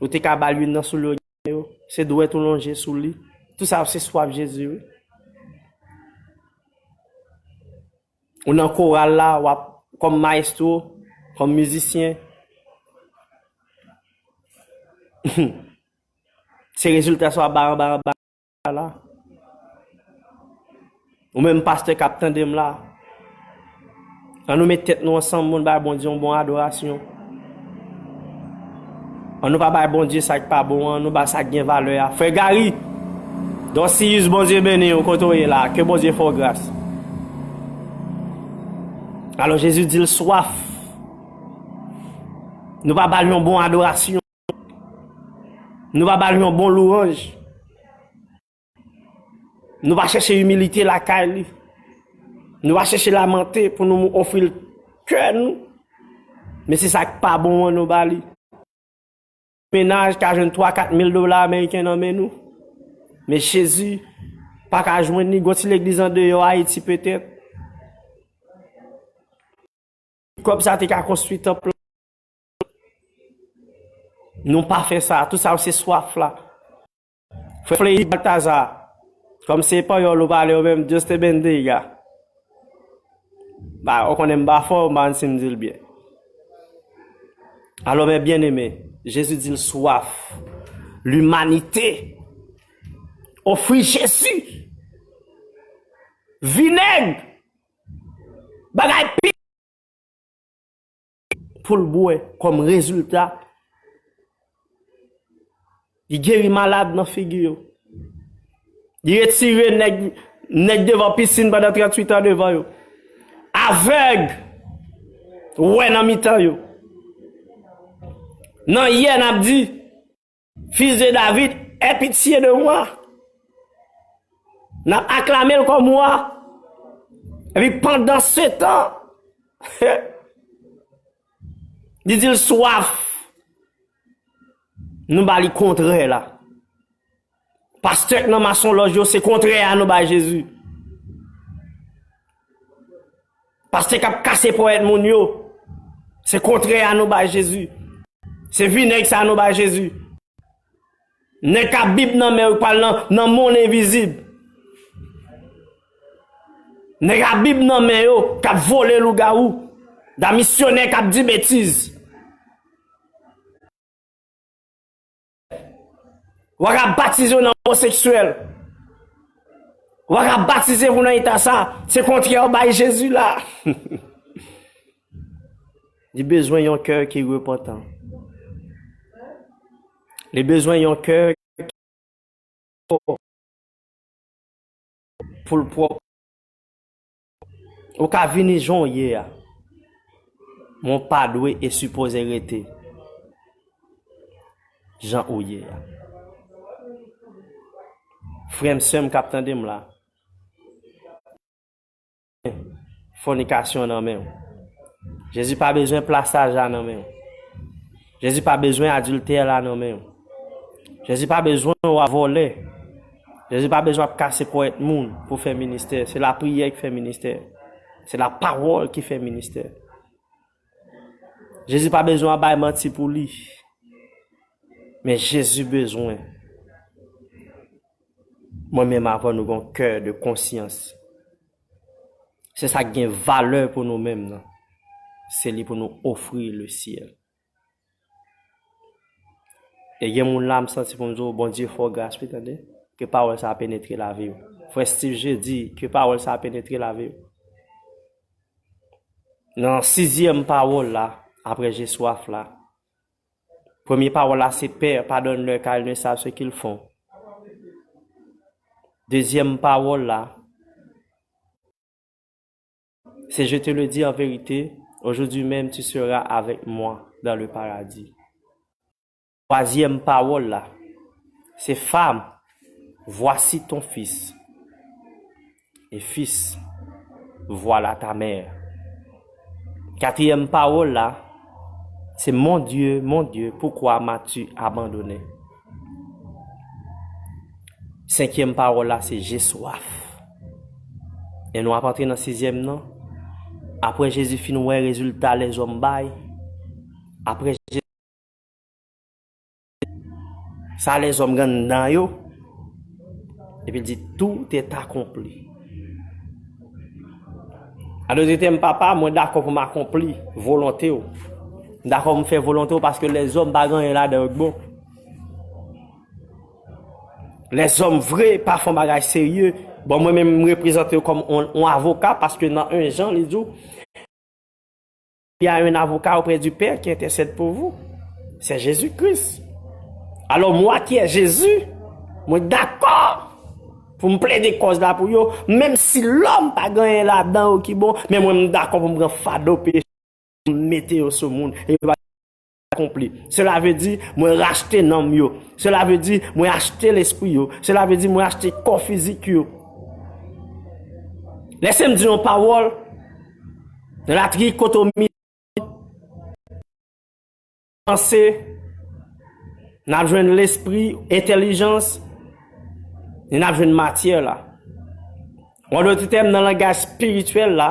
Ou te ka ba l youn nan soulye w gen yo. Se dwèt ou lonje sou li. Tout sa yo se swaf Jezi, wi. Ou nan koral la, w ap kòm mayestwo, kòm mizisyen. Se rezilta sa w ap bay anba, anba la. Ou menm pastè k ap tande m la. Ann nou met tèt nou ansanm pou n bay Bondye yon bon adorasyon. Ann nou pa bay Bondye sa k pa bon an, nou bay sa k gen valè a. Frè Gary, Dosiyis, Bondye beni w kote w ye la. Ke Bondye fè w gras. Alò, Jezi di l swaf. Nou pa ba l yon bon adorasyon. Nou pa ba l yon bon lwanj. Nou pa chèche imilite lakay li. Nou pa chèche lamante pou nou ofri l kè nou. Men se sa k pa bon an nou ba li. Mennaj ka jwenn twa, kat mil dola ameriken nan men nou. Men Jezi pa ka jwenn li. Gon ti legliz andeyò Ayiti petèt. Kòb sa te ka konstwi tanp lan. Nou pa fè sa. Tout sa yo se swaf la. Frè Fleuri Baltazar, kòm se panyòl ou pale ou menm, Dios te bendiga. Ba, ou konnen m pa fò, m pa konn si m di l byen. Alò, mes bien-aimés, Jezi di l swaf. Limanite ofri Jezi vinèg, bagay pi pou l bwè kòm rezilta. Li geri malad nan figi yo. Li retire nèg, nèg devan pisin pandan tranntuit an devan yo. Avèg wè nan mitan yo. Nan yè n ap di, Fils de David, aie pitié de moi. N ap aklame l kòm wa. Epi pandan se tan, li di l swaf. Nou ba li kontrè la. Pastè k nan masonlòj yo, se kontrè a nou bay Jezi. Pastè k ap kase ponyèt moun yo, se kontrè a nou bay Jezi. Se vinèg sa nou bay Jezi. Nèg k ap Bib nan men yo, k pral nan, nan monn envizib. Nèg ap Bib nan men yo, k ap vole lougawou. Da misyonè k ap di betiz. Ou pa ka batize w nan omoseksyèl. Ou pa ka batize pou nan eta sa. Se kontrè w bay Jezi la. Li bezwen yon kè ki repantan. Li bezwen yon kè ki pou l pwòp. Ou ka vini jan w ye a. Men w pa dwe e sipoze rete jan ou ye a. Frè m, sè m k ap tande m la, fònikasyon nan men w. Jezi pa bezwen plasaj la nan men w. Jezi pa bezwen adiltè la nan men w. Jezi pa bezwen w ap vòlè. Jezi pa bezwen ap kase ponyèt moun pou fè ministè. Se lapriyè ki fè ministè. Se lapawòl ki fè ministè. Jezi pa bezwen w ap bay manti pou li. Men Jezi bezwen mwen menm avè w nou gen yon kè de konsyans. Se sa k gen valè pou nou menm nan. Se li pou nou ofri le syèl. E gen moun la, m santi pou m di w, Bondye fè w gras, wi, tande. Ke pawòl sa a penetre lavi w. Frè Steve Jeudy, ke pawòl sa a penetre lavi w. Nan sizyèm pawòl la, apre j'ai soif la, premye pawòl la se, Père, pardonne-leur, car ils ne savent ce qu'ils font. Dezyèm pawòl la, se, Je te le dis en vérité, aujourd'hui même tu seras avec moi dans le paradis. Twazyèm pawòl la, se, Femme, voici ton fils. Et, Fils, voilà ta mère. Katriyèm pawòl la, se, Mon Dieu, mon Dieu, pourquoi m'as-tu abandonné? Senkyèm pawòl la, se, J'ai soif. E nou ap antre nan sizyèm nan. Apre Jezi fin wè rezilta lèzòm bay, apre Jezi sa lèzòm gen anndan yo, epi l di, Tout est accompli. Adonite m, Papa, mwen dakò pou m akonpli volonte w. M dakò pou m fè volonte w paske lèzòm pa gen anyen ladan yo k bon. Lèzòm vre pa fè yon bagay serye. Bon, mwen menm, m reprezante yo kòm yon, yon avoka paske nan en Jan, li di w, Il y a un avocat auprès du Père qui intercède pour vous. C'est Jésus-Christ. Alors, moi qui est Jésus, mwen dakò pou m plede kòz la pou yo, menm si lòm pa gen anyen ladan yo ki bon, men mwen, m dakò pou m pran fado peche, m mete yo sou moun, e yo pa akonpli. Cela veut dire, mwen rachte nanm yo. Cela veut dire, mwen achte lespri yo. Cela veut dire, mwen achte kò fizik yo. Lese m di yon pawòl, nan latrikotomi panse, n ap jwenn lespri, entèlijans, e n ap jwenn matyè la. An dòt tèm, nan langaj espirityèl la,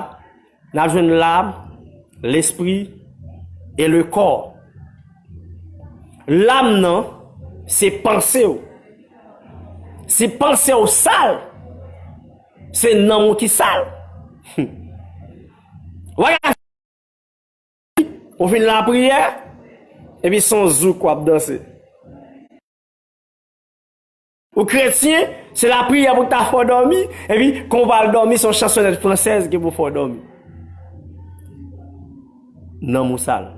n ap jwenn lam, lespri, e le kò. Lam nan, se panse w. Si panse w sal, se nanm ou ki sal. Ou pa ka, ou fin lapriyè, epi se yon zouk w ap danse. Ou kretyen, se lapriyè pou ta fè w dòmi, epi kan w pral dòmi, se yon chansonèt fransèz ki pou fè w dòmi. Nanm ou sal,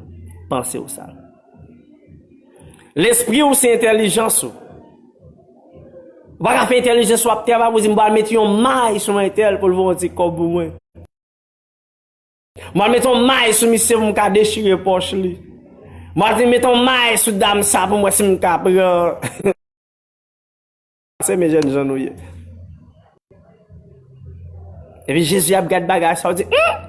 panse w sal. Lespri w se entèlijans ou. Ou pa ka fè entèlijans w ap travay pou di, "M pral mete yon may sou entèl pou l voye yon ti kòb pou mwen. M pral mete yon may sou misye pou m ka dechire pòch li. M pral mete yon may sou dam sa pou m wè si m ka pran." Se men jèn jan nou ye. Epi Jezi ap gad bagay sa, w di, "Hum!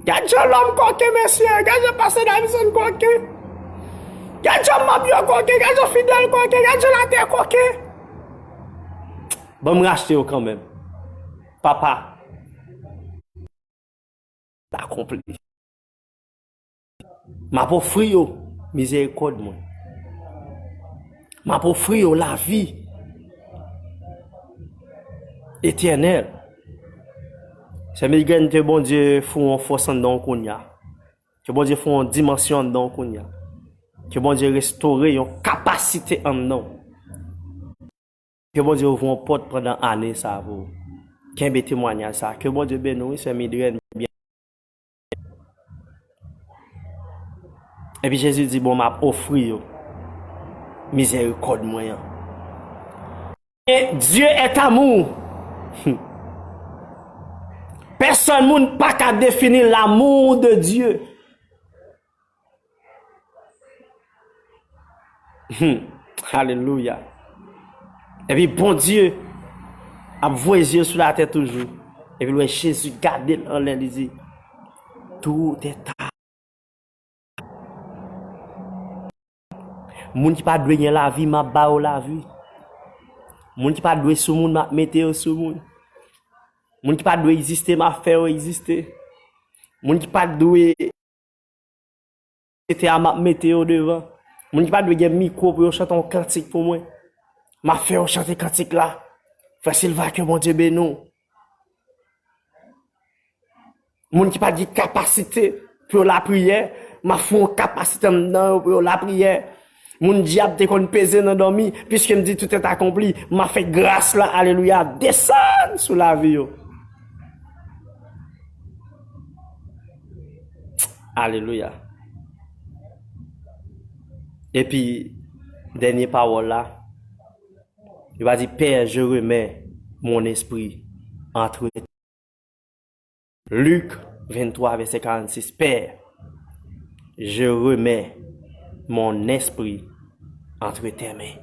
Gad jan lòm koken, mesye! Gad jan pastè Davidson koken! Gad jan manm yo koken! Gad jan fidèl koken! Gad jan latè koken!" Ban m rachte yo kanmenm. Papa, akonpli. M ap ofri yo mizerikòd mwen. M ap ofri yo lavi etènèl. Sè Milgren, ke Bondye fè yon fòs anndan w kounye a. Ke Bondye fè yon dimansyon anndan w kounye a. Ke Bondye restore yon kapasite anndan w. Ke Bondye ouvri yon pòt pandan ane sa pou w kenbe temwayaj sa. Ke Bondye beni w, wi, sè Midrèn, byen. Epi Jezi di, "Bon, m ap ofri yo mizerikòd mwen an." Dieu est amour. Pèsòn moun pa ka defini l'amour de Dieu. Hmm. Alelouya. Epi Bondye ap voye zye l sou latè toujou. Epi l wè Jezi gade l anlè, li di, "Tout est à." Moun ki pa dwe gen lavi, m ap ba yo lavi. Moun ki pa dwe sou moun, m ap mete yo sou moun. Moun ki pa dwe egziste, m ap fè yo egziste. Moun ki pa dwe etsetera, m ap mete yo devan. Moun ki pa dwe gen mikwo pou yo chante yon kantik pou mwen, m ap fè yo chante kantik la. Frè Silva, ke Bondye beni w. Moun ki pa gen kapasite pou yo lapriyè, m ap fè yon kapasite anndan yo pou yo lapriyè. Moun dyab te konn peze nan dòmi, piske m di tout est accompli, m ap fè gras la, alelouya, desann sou lavi yo. Alelouya. Epi, dènye pawòl la, li va di, Père, je remets mon esprit entre Lik venntwa, vèsè karannsis, Père, je remets mon esprit entre tes mains.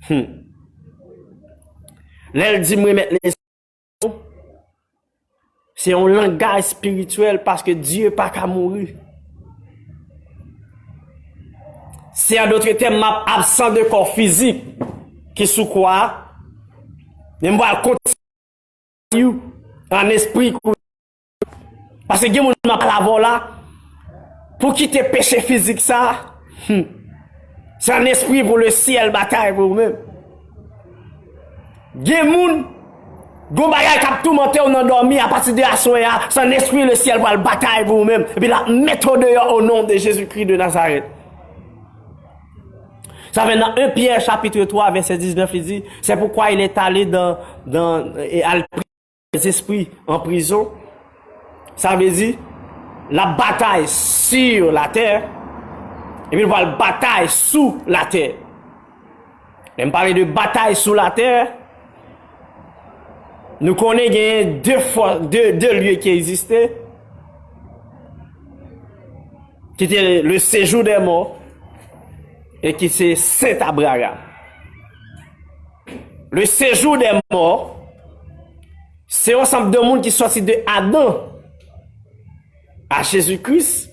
Hmm. Lè l di m remèt lespri, se yon langaj espirityèl paske Dye pa ka mouri. Si, an dòt tèm, m ap absan de kò fizik ki sou kwa a, men m pral kontinye an espri kou. Paske gen moun m ap pale avè w la, pou kite peche fizik sa, hmm, se an espri pou le syèl batay pou ou menm. Gen moun, gon bagay k ap toumante w nan dòmi, apati de aswè a, se an espri le syèl pral batay pou ou menm. Epi l ap mete w deyò o non de Jezikri de Nazarèt. Sa vle nan en Pyè chapit twa vèsè diznèf, li di, c'est pourquoi il est allé dans, dans, et al prier les esprits en prison. Sa vle di, l ap batay sur la terre, epi l pral batay sou latè. Lè m pale de batay sou latè, nou konnen genyen de fò, de, de lye ki egziste, ki te le séjour des morts, e ki se Sent Abraram. Le séjour des morts, se yon ansanm de moun ki sòti de Adan a Jezi Kris,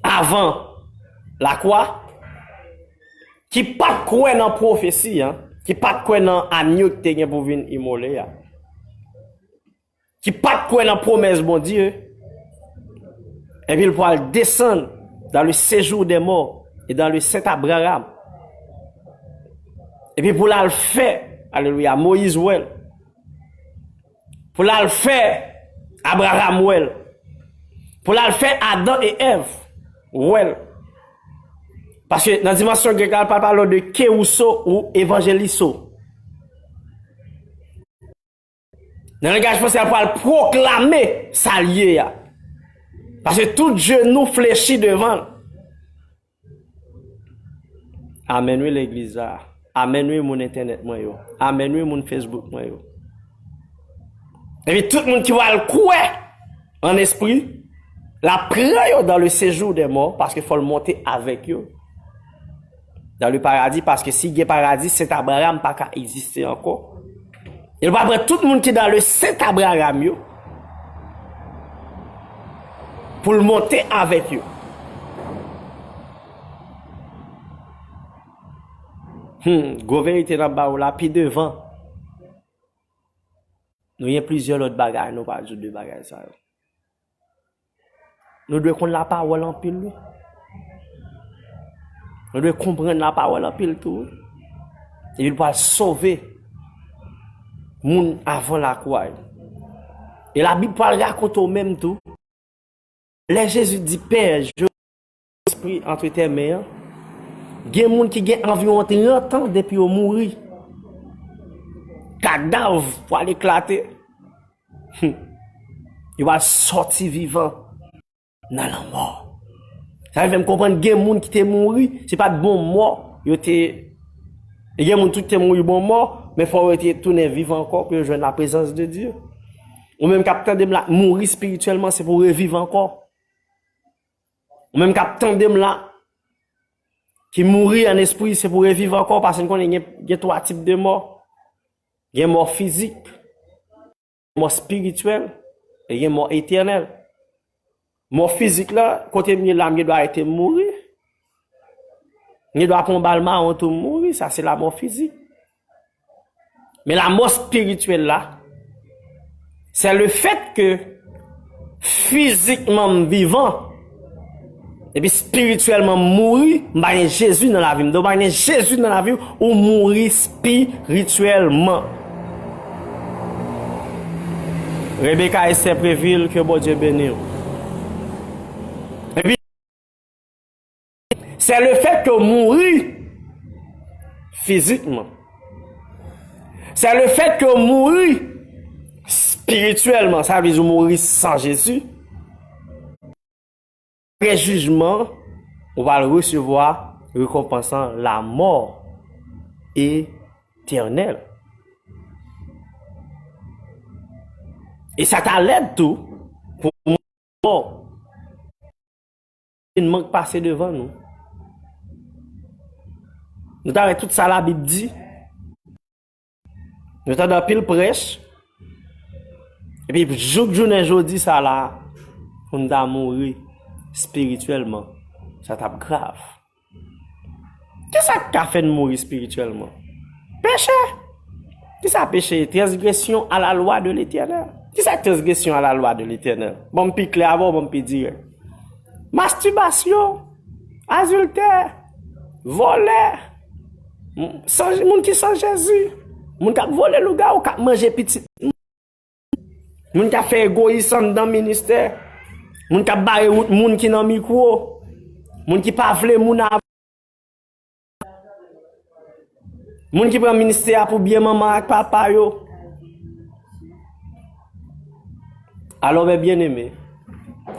avan lakwa, ki pa t kwè nan pwofesi an, ki pa t kwè nan anyo ki te gen pou vin imole a, ki pa t kwè nan pwomès Bondye, epi l pral desann dans le séjour des morts et dans le Sent Abraram. Epi pou l al fè, alelouya, Moyiz wè l. Pou l al fè Abraram wè l. Pou l al fè Adan e Èv wè l. Paske nan dimansyon grèk la, l pa pale de kerouso ou evanjeliso. Nan langaj fransè, l pral pwoklame sa l ye a. Paske tout jenou flechi devan l. Amèn wi legliz la. Amèn wi moun entènèt mwen yo. Amèn wi moun Facebook mwen yo. Epi tout moun ki pral kwè an espri, l ap pran yo dans le séjour des morts, paske fò l monte avèk yo dans le paradis, paske si gen paradi, Sent Abraram pa ka egziste ankò. E l pral pran tout moun ki dans le Sent Abraram yo pou l monte avèk yo. Hmm, gwo verite n ap ba ou la, pi devan. Nou gen plizyè lòt bagay, nou pa di de bagay sa yo. Nou dwe konn lapawòl anpil, wi. Nou dwe konprann lapawòl anpil tou, wi. Epi l pral sove moun avan lakwa. E Labib pral rakonte w menm tou. Lè Jezi di, Pè, je espri antre tes mains an, gen moun ki gen anviwon trant an depi yo mouri. Kadav pral eklate. Yo pral sòti vivan nan lanmò. Sa fè m konprann gen moun ki te mouri, se pa t bon mò yo te. E gen moun tou ki te mouri bon mò, men fò yo te tounen viv ankò pou yo jwenn laprezans de Dye. Ou menm k ap tande m la, mouri espirityèlman, se pou w reviv ankò. Ou menm k ap tande m la, ki mouri an espri, se pou w reviv ankò, paske n konnen gen, gen twa tip de mò. Gen mò fizik, mò espirityèl, e gen mò etènèl. Mò fizik la, kote m ye la, m gen dwa rete m mouri. M gen dwa pran bal mawon tou m mouri, sa se lamò fizik. Men lamò espirityèl la, c'est le fait que fizikman m vivan, epi espirityèlman m mouri, m pa gen Jezi nan lavi m. Depi w pa gen Jezi nan lavi w, ou mouri espirityèlman. Rebecca Esther Prévil, ke Bondye beni w. Epi, c'est le fait que w mouri fizikman. C'est le fait que w mouri espirityèlman. Sa vle di w mouri san Jezi. Apre jijman, ou pral resevwa rekonpans lan, lamò etènèl. E sa ta lèd tou pou mò. Vin mank pase devan nou. Nou ta wè tout sa Labib di. Nou tande anpil prèch. Epi jouk jounen jodi sa la, pou n ta mouri espirityèlman, sa t ap grav. Kisa k ka fè n mouri espirityèlman? Peche. Kisa peche ye? Transgression à la loi de l'Éternel. Kisa transgression à la loi de l'Éternel? Ban m pi klè avè w, ban m pi dirèk. Mastibasyon, adiltè, vòlè, m-, san, moun ki san Jezi, moun k ap vòlè lougawou, k ap manje pitit moun, moun k ap fè egoyis anndan ministè, moun k ap bare wout moun ki nan mikwo, moun ki pa vle moun a Moun ki pran ministè a pou byen manman ak papa yo. Alò, mè byeneme,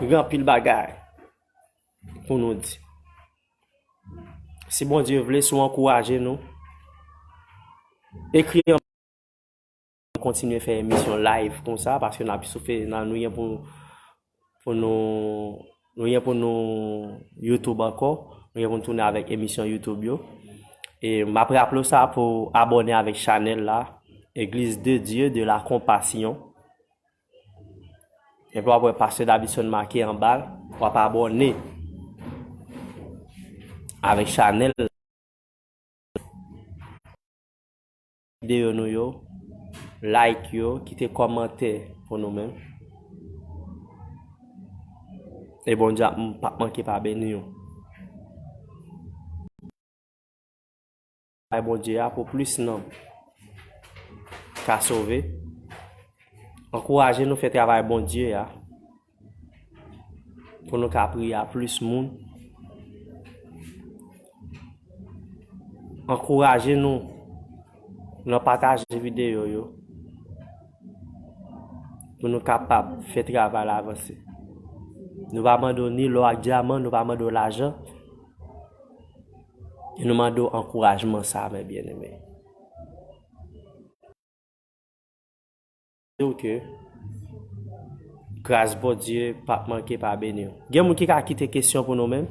gen anpil bagay pou nou di. Si Bondye vle, si w ankouraje nou, ekri an, kontinye fè emisyon live konsa, paske n ap soufe nan nou gen pou pou nou, nou gen pou nou YouTube ankò. Nou gen pou nou tounen avèk emisyon YouTube yo. E m ap raple w sa pou abòne avèk chanèl la, Église de Dieu de la Compassion. Epi w ap wè Pastè Davidson make anba l. W ap abòne avèk chanèl. Videyo nou yo, like yo, kite kòmantè pou nou menm. E Bondye ap, p ap manke pa beni w. Bay Bondye a pou plis nanm ka sove. Ankouraje nou fè travay Bondye a, pou nou ka priye a plis moun. Ankouraje nou nan pataje videyo yo, pou nou kapab fè travay la avanse. Nou pa mande w ni lò ak dyaman, nou pa mande w lajan. E nou mande w ankourajman sa, mes bien-aimés. Di w ke gras Bondye p ap manke pa beni w. Gen moun ki ka kite kesyon pou nou menm?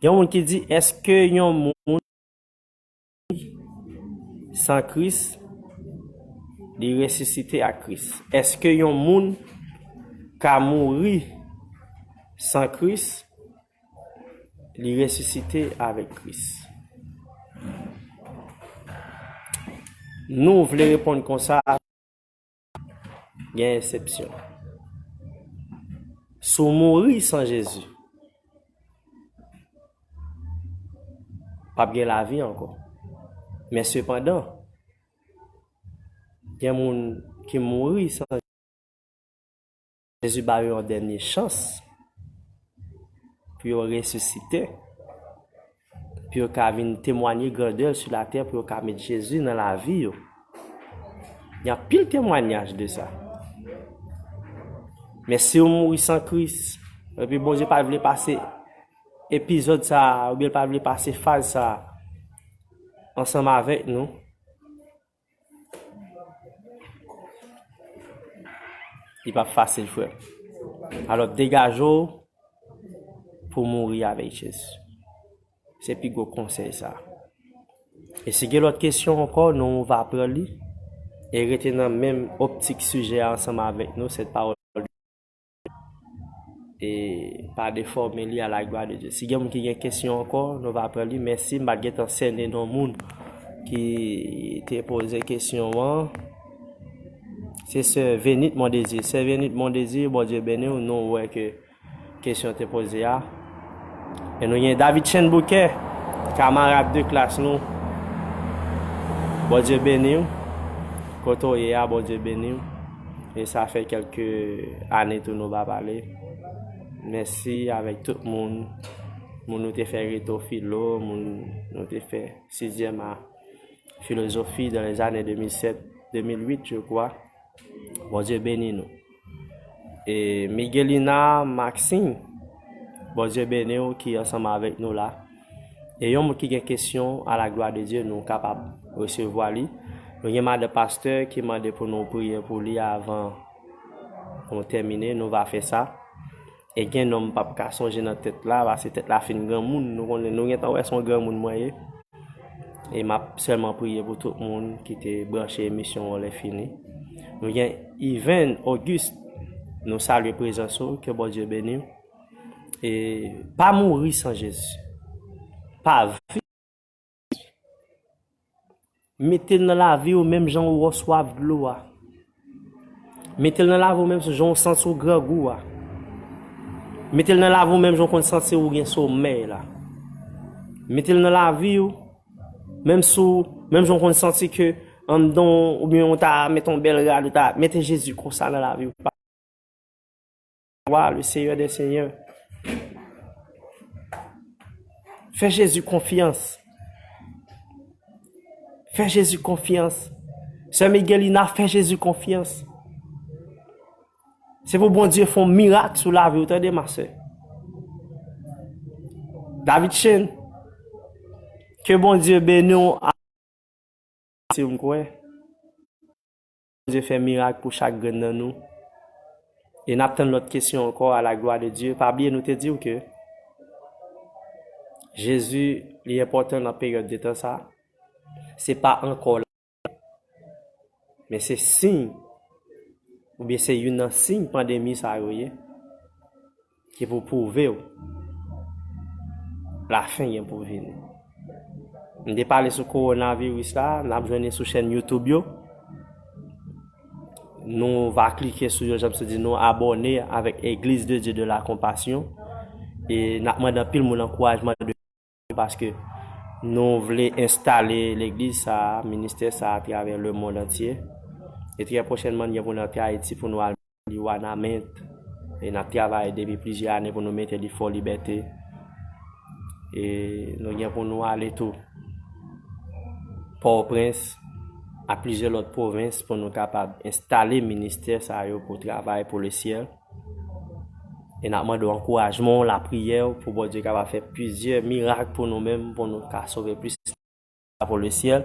Gen moun ki di, èske yon moun san Kris, li resisite ak Kris? Èske yon moun ka mouri san Kris, li resisite avèk Kris? Nou vle reponn konsa, gen eksepsyon. Si w mouri san Jezi, p ap gen lavi ankò. Men sepandan, gen moun ki mouri san Jezi ba yo yon dènye chans pou yo resisite, pou yo ka vin temwanye grandè l sou latè, pou yo ka met Jezi nan lavi yo. Gen anpil temwanyaj de sa. Men si w mouri san Kris, epi Bondye pa t vle pase epizòd sa a, oubyen l pa t vle pase faz sa a ansanm avèk nou, li p ap fasil, frè. Alò, degaje w pou w mouri avèk Jezi. Se pi gwo konsèy sa. E si gen lòt kesyon ankò, nou va pran li. E rete nan menm optik sijè a ansanm avèk nou, sèt pawòl e pa defòme li à la gloire de Dieu. Si gen moun ki gen kesyon ankò, nou va pran li. Mèsi, m pa t gentan sènen non moun ki te poze kesyon an. Se sè Venit Mondezir. Sè Venit Mondezir, Bondye beni w. Nou wè ke kesyon te poze a. E nou gen David Chen Bouquet, kamarad de klas nou. Bondye beni w. Kote w ye a, Bondye beni w. E sa fè kèlke ane tou nou pa pale. Mèsi avèk tout moun. Moun nou te fè reto filo, moun nou te fè sizyèm a filozofi dans les années deux mille sept, deux mille huit, je crois. Bondye beni nou. E Miguelina Maxine, Bondye beni w ki ansanm avèk nou la. E yon moun ki gen kesyon, à la gloire de Dieu, nou kapab resevwa li. Nou gen madan pastè ki mande pou nou priye pou li avan nou tèmine, nou va fè sa. E gen non m p ap ka sonje nan tèt la, paske tèt la fin granmoun, nou konnen, nou gentan wè se yon granmoun mwen ye. E m ap sèlman priye pou tout moun ki te branche emisyon an lè fini. Nou gen Yven Auguste, nou salye prezans ou, ke Bondye beni w. E pa mouri san Jezi. Pa viv Mete l nan lavi w menm jan ou reswaf dlo a. Mete l nan lavi w menm jan w santi w grangou a. Mete l nan lavi w menm jan w konn santi w gen somèy la. Mete l nan lavi w menm si w, menm jan w konn santi ke anndan w oubyen w ta mete yon bèl rad, ou ta mete Jezi konsa nan lavi w. Wa, le Seyè dè Seyè. Fè Jezi konfyans. Fè Jezi konfyans. Sè Miguelina, fè Jezi konfyans. Se pou Bondye fè yon mirak sou lavi w, tande, ma sè. David Chen, ke Bondye beni w. Si w m kwè. Bondye fè mirak pou chak grenn nan nou. E n ap tann lòt kesyon ankò, à la gloire de Dieu. Pa bliye nou te di w ke Jezi, li enpòtan nan peryòd de tan sa. Se pa ankò la. Men se siy, oubyen se youn nan siy pandemi sa yo ye. Ki pou pwouve w lafen gen pou vini. M te pale sou kowonaviris la, n ap jwenn li sou chèn YouTube yo. Nou va klike sou yo, jan m te di nou, abòne avèk Église de Dieu de la Compassion. E n ap mande anpil moun ankourajman de paske Nou vle enstale legliz sa a, ministè sa a atravè lemonn antye. E trè pwochènman, n gen pou n antre Ayiti pou nou al li Wanament. E n ap travay depi plizyè ane pou nou mete li Fò Libète. E nou gen pou nou ale tou Pòtoprens, ak plizyè lòt pwovens pou nou kapab enstale ministè sa yo pou travay pou lesyèl. E n ap mande w ankourajman w, lapriyè w, pou Bondye kapab fè plizyè mirak pou nou menm, pou nou ka sove plis pou lesyèl.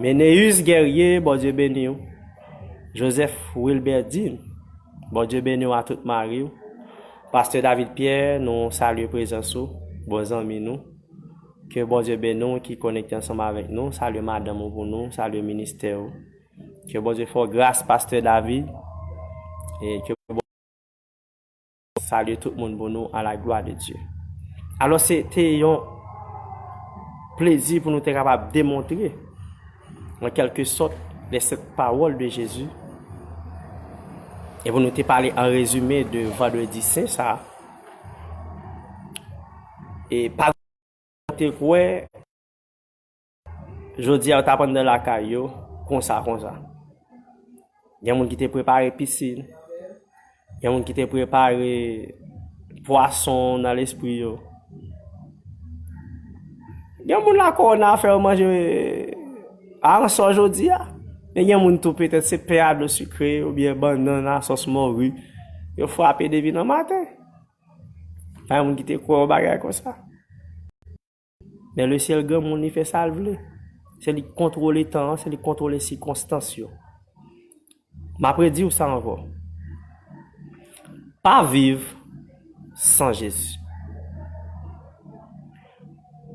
Meneus Guerrier, Bondye beni w. Joseph Wilberdin, Bondye beni w a tout mari w. Pastè David Pierre, nou salye prezans ou, bon zanmi nou. Ke Bondye beni w ki konekte ansanm avèk nou. Salye madanm ou pou nou, salye ministè ou. Ke Bondye fè w gras, Pastè David. E ke Bondye salye tout moun pou nou, à la gloire de Dieu. Alò, se te yon plezi pou nou te kapab demontre, an kèlke sòt, les sept paroles de Jésus. E pou nou te pale an rezime de Vandredi Sen sa a. E pa te kwè, jodi a, yo t ap anndan lakay yo, konsa, konsa. Gen moun ki te prepare pisin. Gen moun ki te prepare pwason nan lespri yo. Gen moun la kòwona fè yo manje aransò jodi a. Men gen moun tou, petèt se pen a dlo sikre oubyen bannann a sòs mòri yo frape depi nan maten. Pa gen moun ki te kwè yon bagay konsa. Men lesyèl granmoun, li fè sa l vle. Se li k kontwole tan an, se li k kontwole sikonstans yo. M ap redi w sa ankò. Pa viv san Jezi.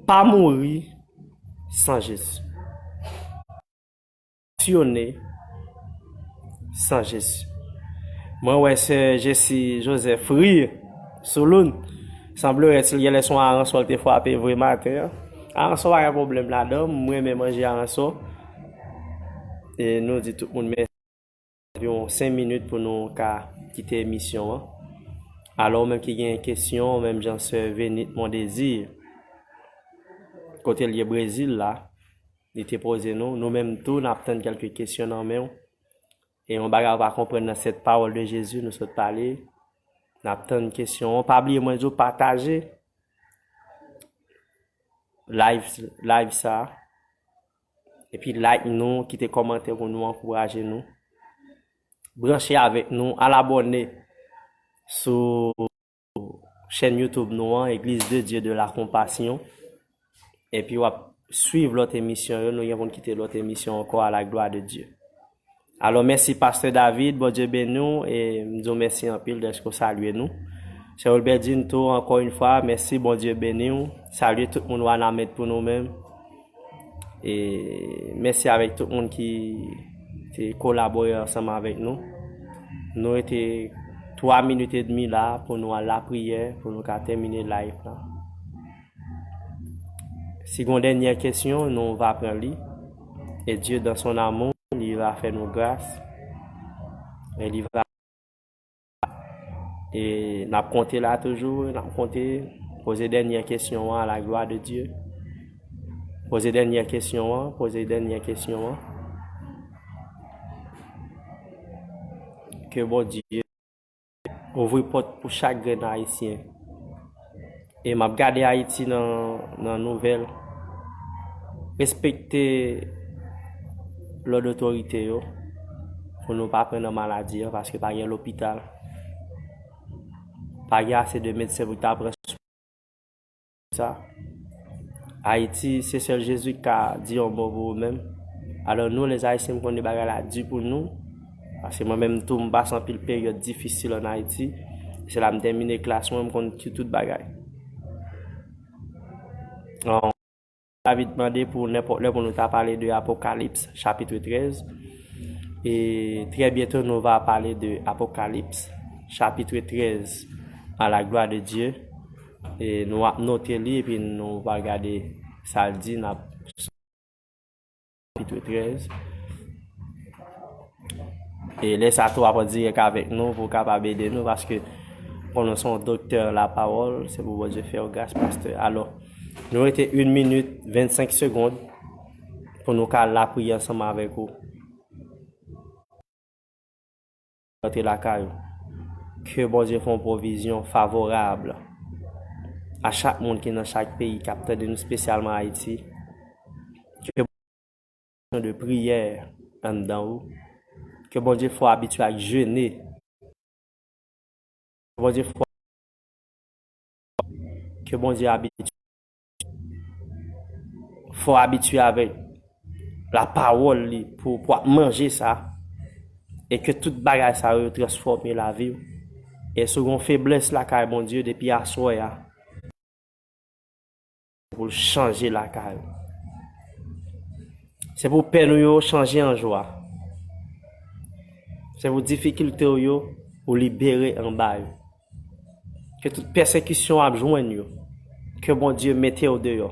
Pa mouri san Jezi. Fonksyone san Jezi. Mwen wè sè Jessie Joseph ri sou loun. Sanblerait si l genlè se yon aransò l te frape vre maten an. Aransò pa gen pwoblèm ladan, m renmen manje aransò. E nou di tout moun mèsi. Anviwon senk minit pou nou ka kite emisyon an. Alò, ou menm ki gen kesyon, menm jan sè Venit Mondésir, kote l ye Brezil la, li te poze nou. Nou menm tou, n ap tann kèlke kesyon nan men w. E yon bagay ou pa konprann nan sèt pawòl de Jezi nou sot pale, n ap tann kesyon an. Pa bliye mwen di w pataje live, live sa. Epi like nou, kite kòmantè pou nou ankouraje nou. Branche avèk nou, al abòne sou chèn YouTube nou an, Église de Dieu de la Compassion. Epi w ap swiv lòt emisyon yo, nou gen pou n kite lòt emisyon ankò, à la gloire de Dieu. Alò, mèsi Pastè David, Bondye beni w, e m di w mèsi anpil dèske w salye nou. Sè Wilberdine tou, ankò yon fwa, mèsi, Bondye beni w. Salye tout moun Wanament pou nou menm. E mèsi avèk tout moun ki te kolabore ansanm avèk nou. Nou rete twa minit edmi la pou nou al lapriyè, pou nou ka tèmine live la. Si gon dènyè kesyon, nou va pran li. Et Dieu, dans son amour, li va fè nou gras. E li va E n ap konte la toujou, n ap konte. Poze dènyè kesyon an, à la gloire de Dieu. Poze dènyè kesyon an, poze dènyè kesyon an. Ke Bondye ouvri pòt pou chak grenn Ayisyen. E m ap gade Ayiti nan, nan nouvèl. Respekte lòd otorite yo pou nou pa pran nan maladi an, paske pa gen lopital. Pa gen ase de medsen pou ta pran swen sa. Ayiti, se sèl Jezi ki ka di yon mo pou ou menm. Alò, nou, lèzayisyen, m konnen bagay la di pou nou. Paske mwen menm tou, m pase anpil peryòd difisil ann Ayiti. Se la m tèmine klas mwen, m konn di tout bagay. An, David mande pou nenpòt lè pou nou ta pale de Apokalips, chapitre treize. E très bientôt, nous va parler de Apocalypse, chapitre treize, à la gloire de Dieu. E nou ap note li, epi nou va gade sa l di, n ap chapitre treize. E lè sa tou ap an dirèk avèk nou pou w kapab ede nou, paske konnen w se yon doktè lapawòl, se pou Bondye fè w gras, pastè. Alò, Nou rete yon minit vennsenk segonn pou nou ka lapriyè ansanm avèk ou. Rantre lakay ou. Ke Bondye fè yon pwovizyon favorab a chak moun ki nan chak peyi k ap tande nou, espesyalman Ayiti. Ke de priyè anndan ou. Ke Bondye fè w abitye ak jene. Ke Bondye fè w, ke Bondye abitye, fè w abitye avèk lapawòl li pou, pou w ap manje sa. E ke tout bagay sa yo transfòme lavi w. E si w gen feblès lakay Bondye depi aswè a, pou l chanje lakay ou. Se pou pèn ou yo chanje an jwa. Se pou difikilte w yo pou libere anba yo. Ke tout pèsekisyon w ap jwenn yo, ke Bondye mete w deyò.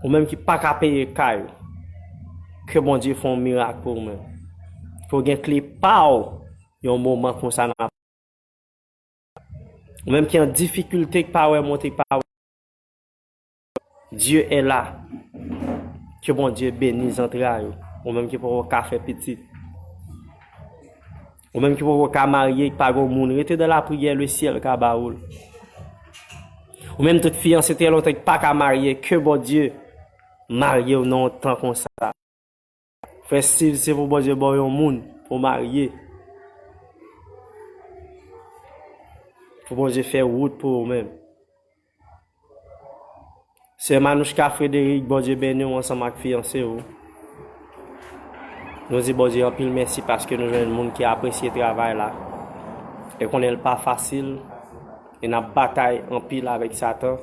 Ou menm ki pa ka peye kay ou, ke Bondye fè yon mirak pou ou menm. Ke w gen kle pa w yon moman konsa nan Ou menm ki an difikilte, ki pa wè monte, ki pa wè. Dieu est là. Ke Bondye beni zantray ou. Ou menm ki poko ka fè pitit. Ou menm ki poko ka marye, ki pa gen moun. Rete dan lapriyè, le syèl ka ba ou l. Ou menm tout fiyanse trè lontan ki pa ka marye, ke Bondye marye w nan yon tan konsa. Frè Steve, se pou Bondye ba w yon moun pou w marye. Pou Bondye fè wout pou ou menm. Sè Manouchka Frédéric, Bondye beni w ansanm ak fiyanse w. Nou di Bondye anpil mèsi paske nou jwenn moun ki apresye travay la. E konnen l pa fasil. E n ap batay anpil avèk Satan.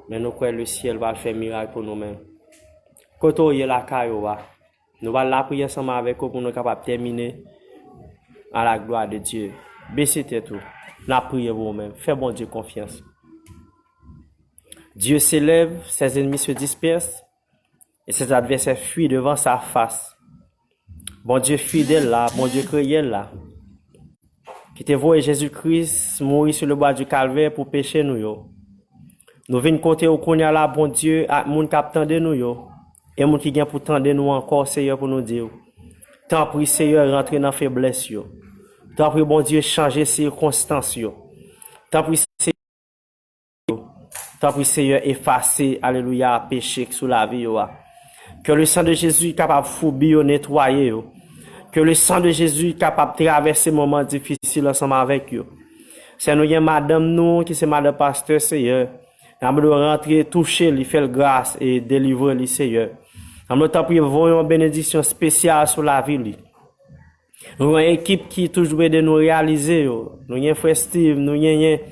Men nou kwè le syèl va fè mirak pou nou menm. Kote w ye lakay ou a? Nou va lapriyè ansanm avèk ou pou nou kapab tèmine. À la gloire de Dieu. Bese tèt ou. N ap priye pou ou menm. Fè Bondye konfyans. Dieu s'élève, ses ennemis se dispersent, et ses adversaires fuient devant sa face. Bondye fidèl la, Bondye reyèl la, ki te voye Jezi Kris mouri sou le bwa di Kalvè pou peche nou yo. Nou vin kote ou kounye a la, Bondye, ak moun k ap tande nou yo, e moun ki gen pou tande nou ankò, Seyè, pou nou di w, tanpri, Seyè, rantre nan feblès yo. Tanpri, Bondye, chanje sikonstans yo. Tanpri, Seyè, Tanpri, Seyè, efase, alelouya, peche k sou lavi yo a. Ke le san de Jezi kapab foubi yo, netwaye yo. Ke le san de Jezi kapab travèse moman difisil ansanm avèk yo. Sè, nou gen madanm nou, ki se madanm pastè, Seyè. N ap mande w rantre, touche li, fè l gras e delivre li, Seyè. N ap mande w, tanpri, voye yon benediksyon espesyal sou lavi li. Nou gen yon ekip ki toujou ede nou reyalize yo. Nou gen frè Steve, nou genyen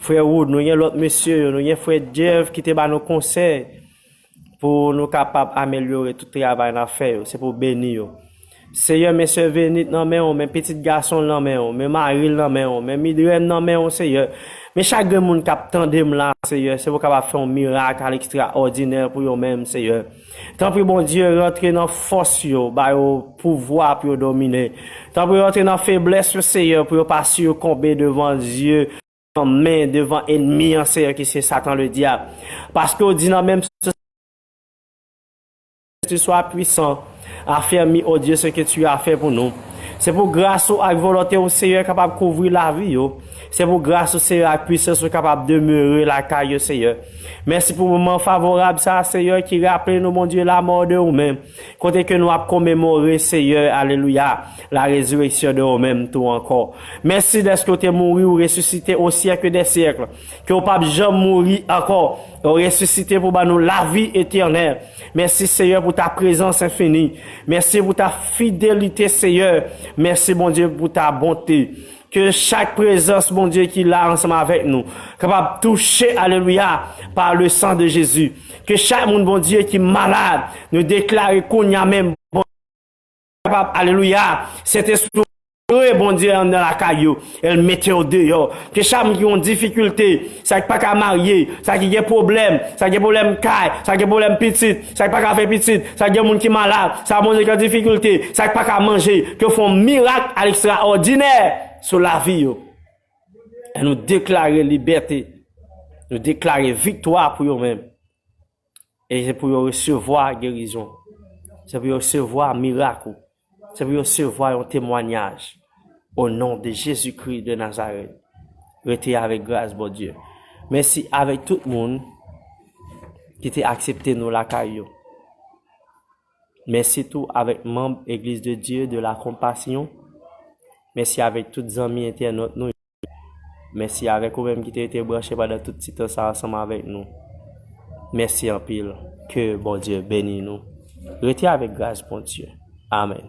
frè Wood, nou gen lòt mesye yo, nou gen frè Jeff ki te ba nou konsèy pou nou kapab amelyore tout travay n ap fè yo. Se pou beni yo. Seyè, men sè Venit nan men w, men pitit gason l nan men w, men mari l nan men w, men Midrèn nan men w, Seyè. Men chak grenn moun k ap tande m la, Seyè, se pou w kapab fè yon mirak a lekstraòdinè pou yo menm, Seyè. Tanpri, Bondye, rantre nan fòs yo, ba yo pouvwa pou yo domine. Tanpri, rantre nan feblès yo, Seyè, pou yo pa sikonbe devan zye, men devan ènmi an, Seyè, ki se Satan Ledyab. Paske w di nan menm tu sois puissant, affermis, ô Dieu, ce que tu as fait pour nous. Se pou gras ou ak volonte w, Seyè, kapab kouvri lavi yo. Se pou gras ou, Seyè, ak pwisans ou kapab demere lakay yo, Seyè. Mèsi pou moman favorab sa, Seyè, ki raple nou, Bondye, lamò de ou menm. Kote ke nou ap komemore, Seyè, alelouya, la rezireksyon de ou menm tou ankò. Mèsi dèske w te mouri, ou resisite au siècle des siècles. Ke w p ap janm mouri ankò. Ou resisite pou ban nou lavi etènèl. Mèsi, Seyè, pou ta prezans enfini. Mèsi pou ta fidelite, Seyè. Mèsi, Bondye, pou ta bonte. Ke chak prezans, Bondye, ki la ansanm avèk nou, kapab touche, alelouya, par le sang de Jésus. Ke chak moun, Bondye, ki malad, nou deklare kounye a menm, Bondye, kapab, alelouya, Sentespri, Bondye, anndan lakay yo, el mete yo deyò. Ke chak moun ki gen yon difikilte, sa ki pa ka marye, sa ki gen pwoblèm, sa ki gen pwoblèm kay, sa ki gen pwoblèm pitit, sa ki pa ka fè pitit, sa ki gen moun ki malad, sa Bondye ki an difikilte, sa ki pa ka manje, ke w fè yon mirak a lekstraòdinè sou lavi yo. E nou deklare libète. Nou deklare viktwa pou yo menm. E se pou yo resevwa gerizon. Se pou yo resevwa mirak ou. Se pou yo resevwa yon temwanyaj. O non de Jezikri de Nazarèt. Rete avèk gras Bondye. Mèsi avèk tout moun ki te aksepte nou lakay yo. Mèsi tou avèk manm Église de Dieu de la Compassion. Mèsi avèk tout zanmi entènot nou. Mèsi avèk ou menm ki te rete branche pandan tout ti tan sa ansanm avèk nou. Mèsi anpil. Ke Bondye beni nou. Rete avèk gras Bondye. Amèn.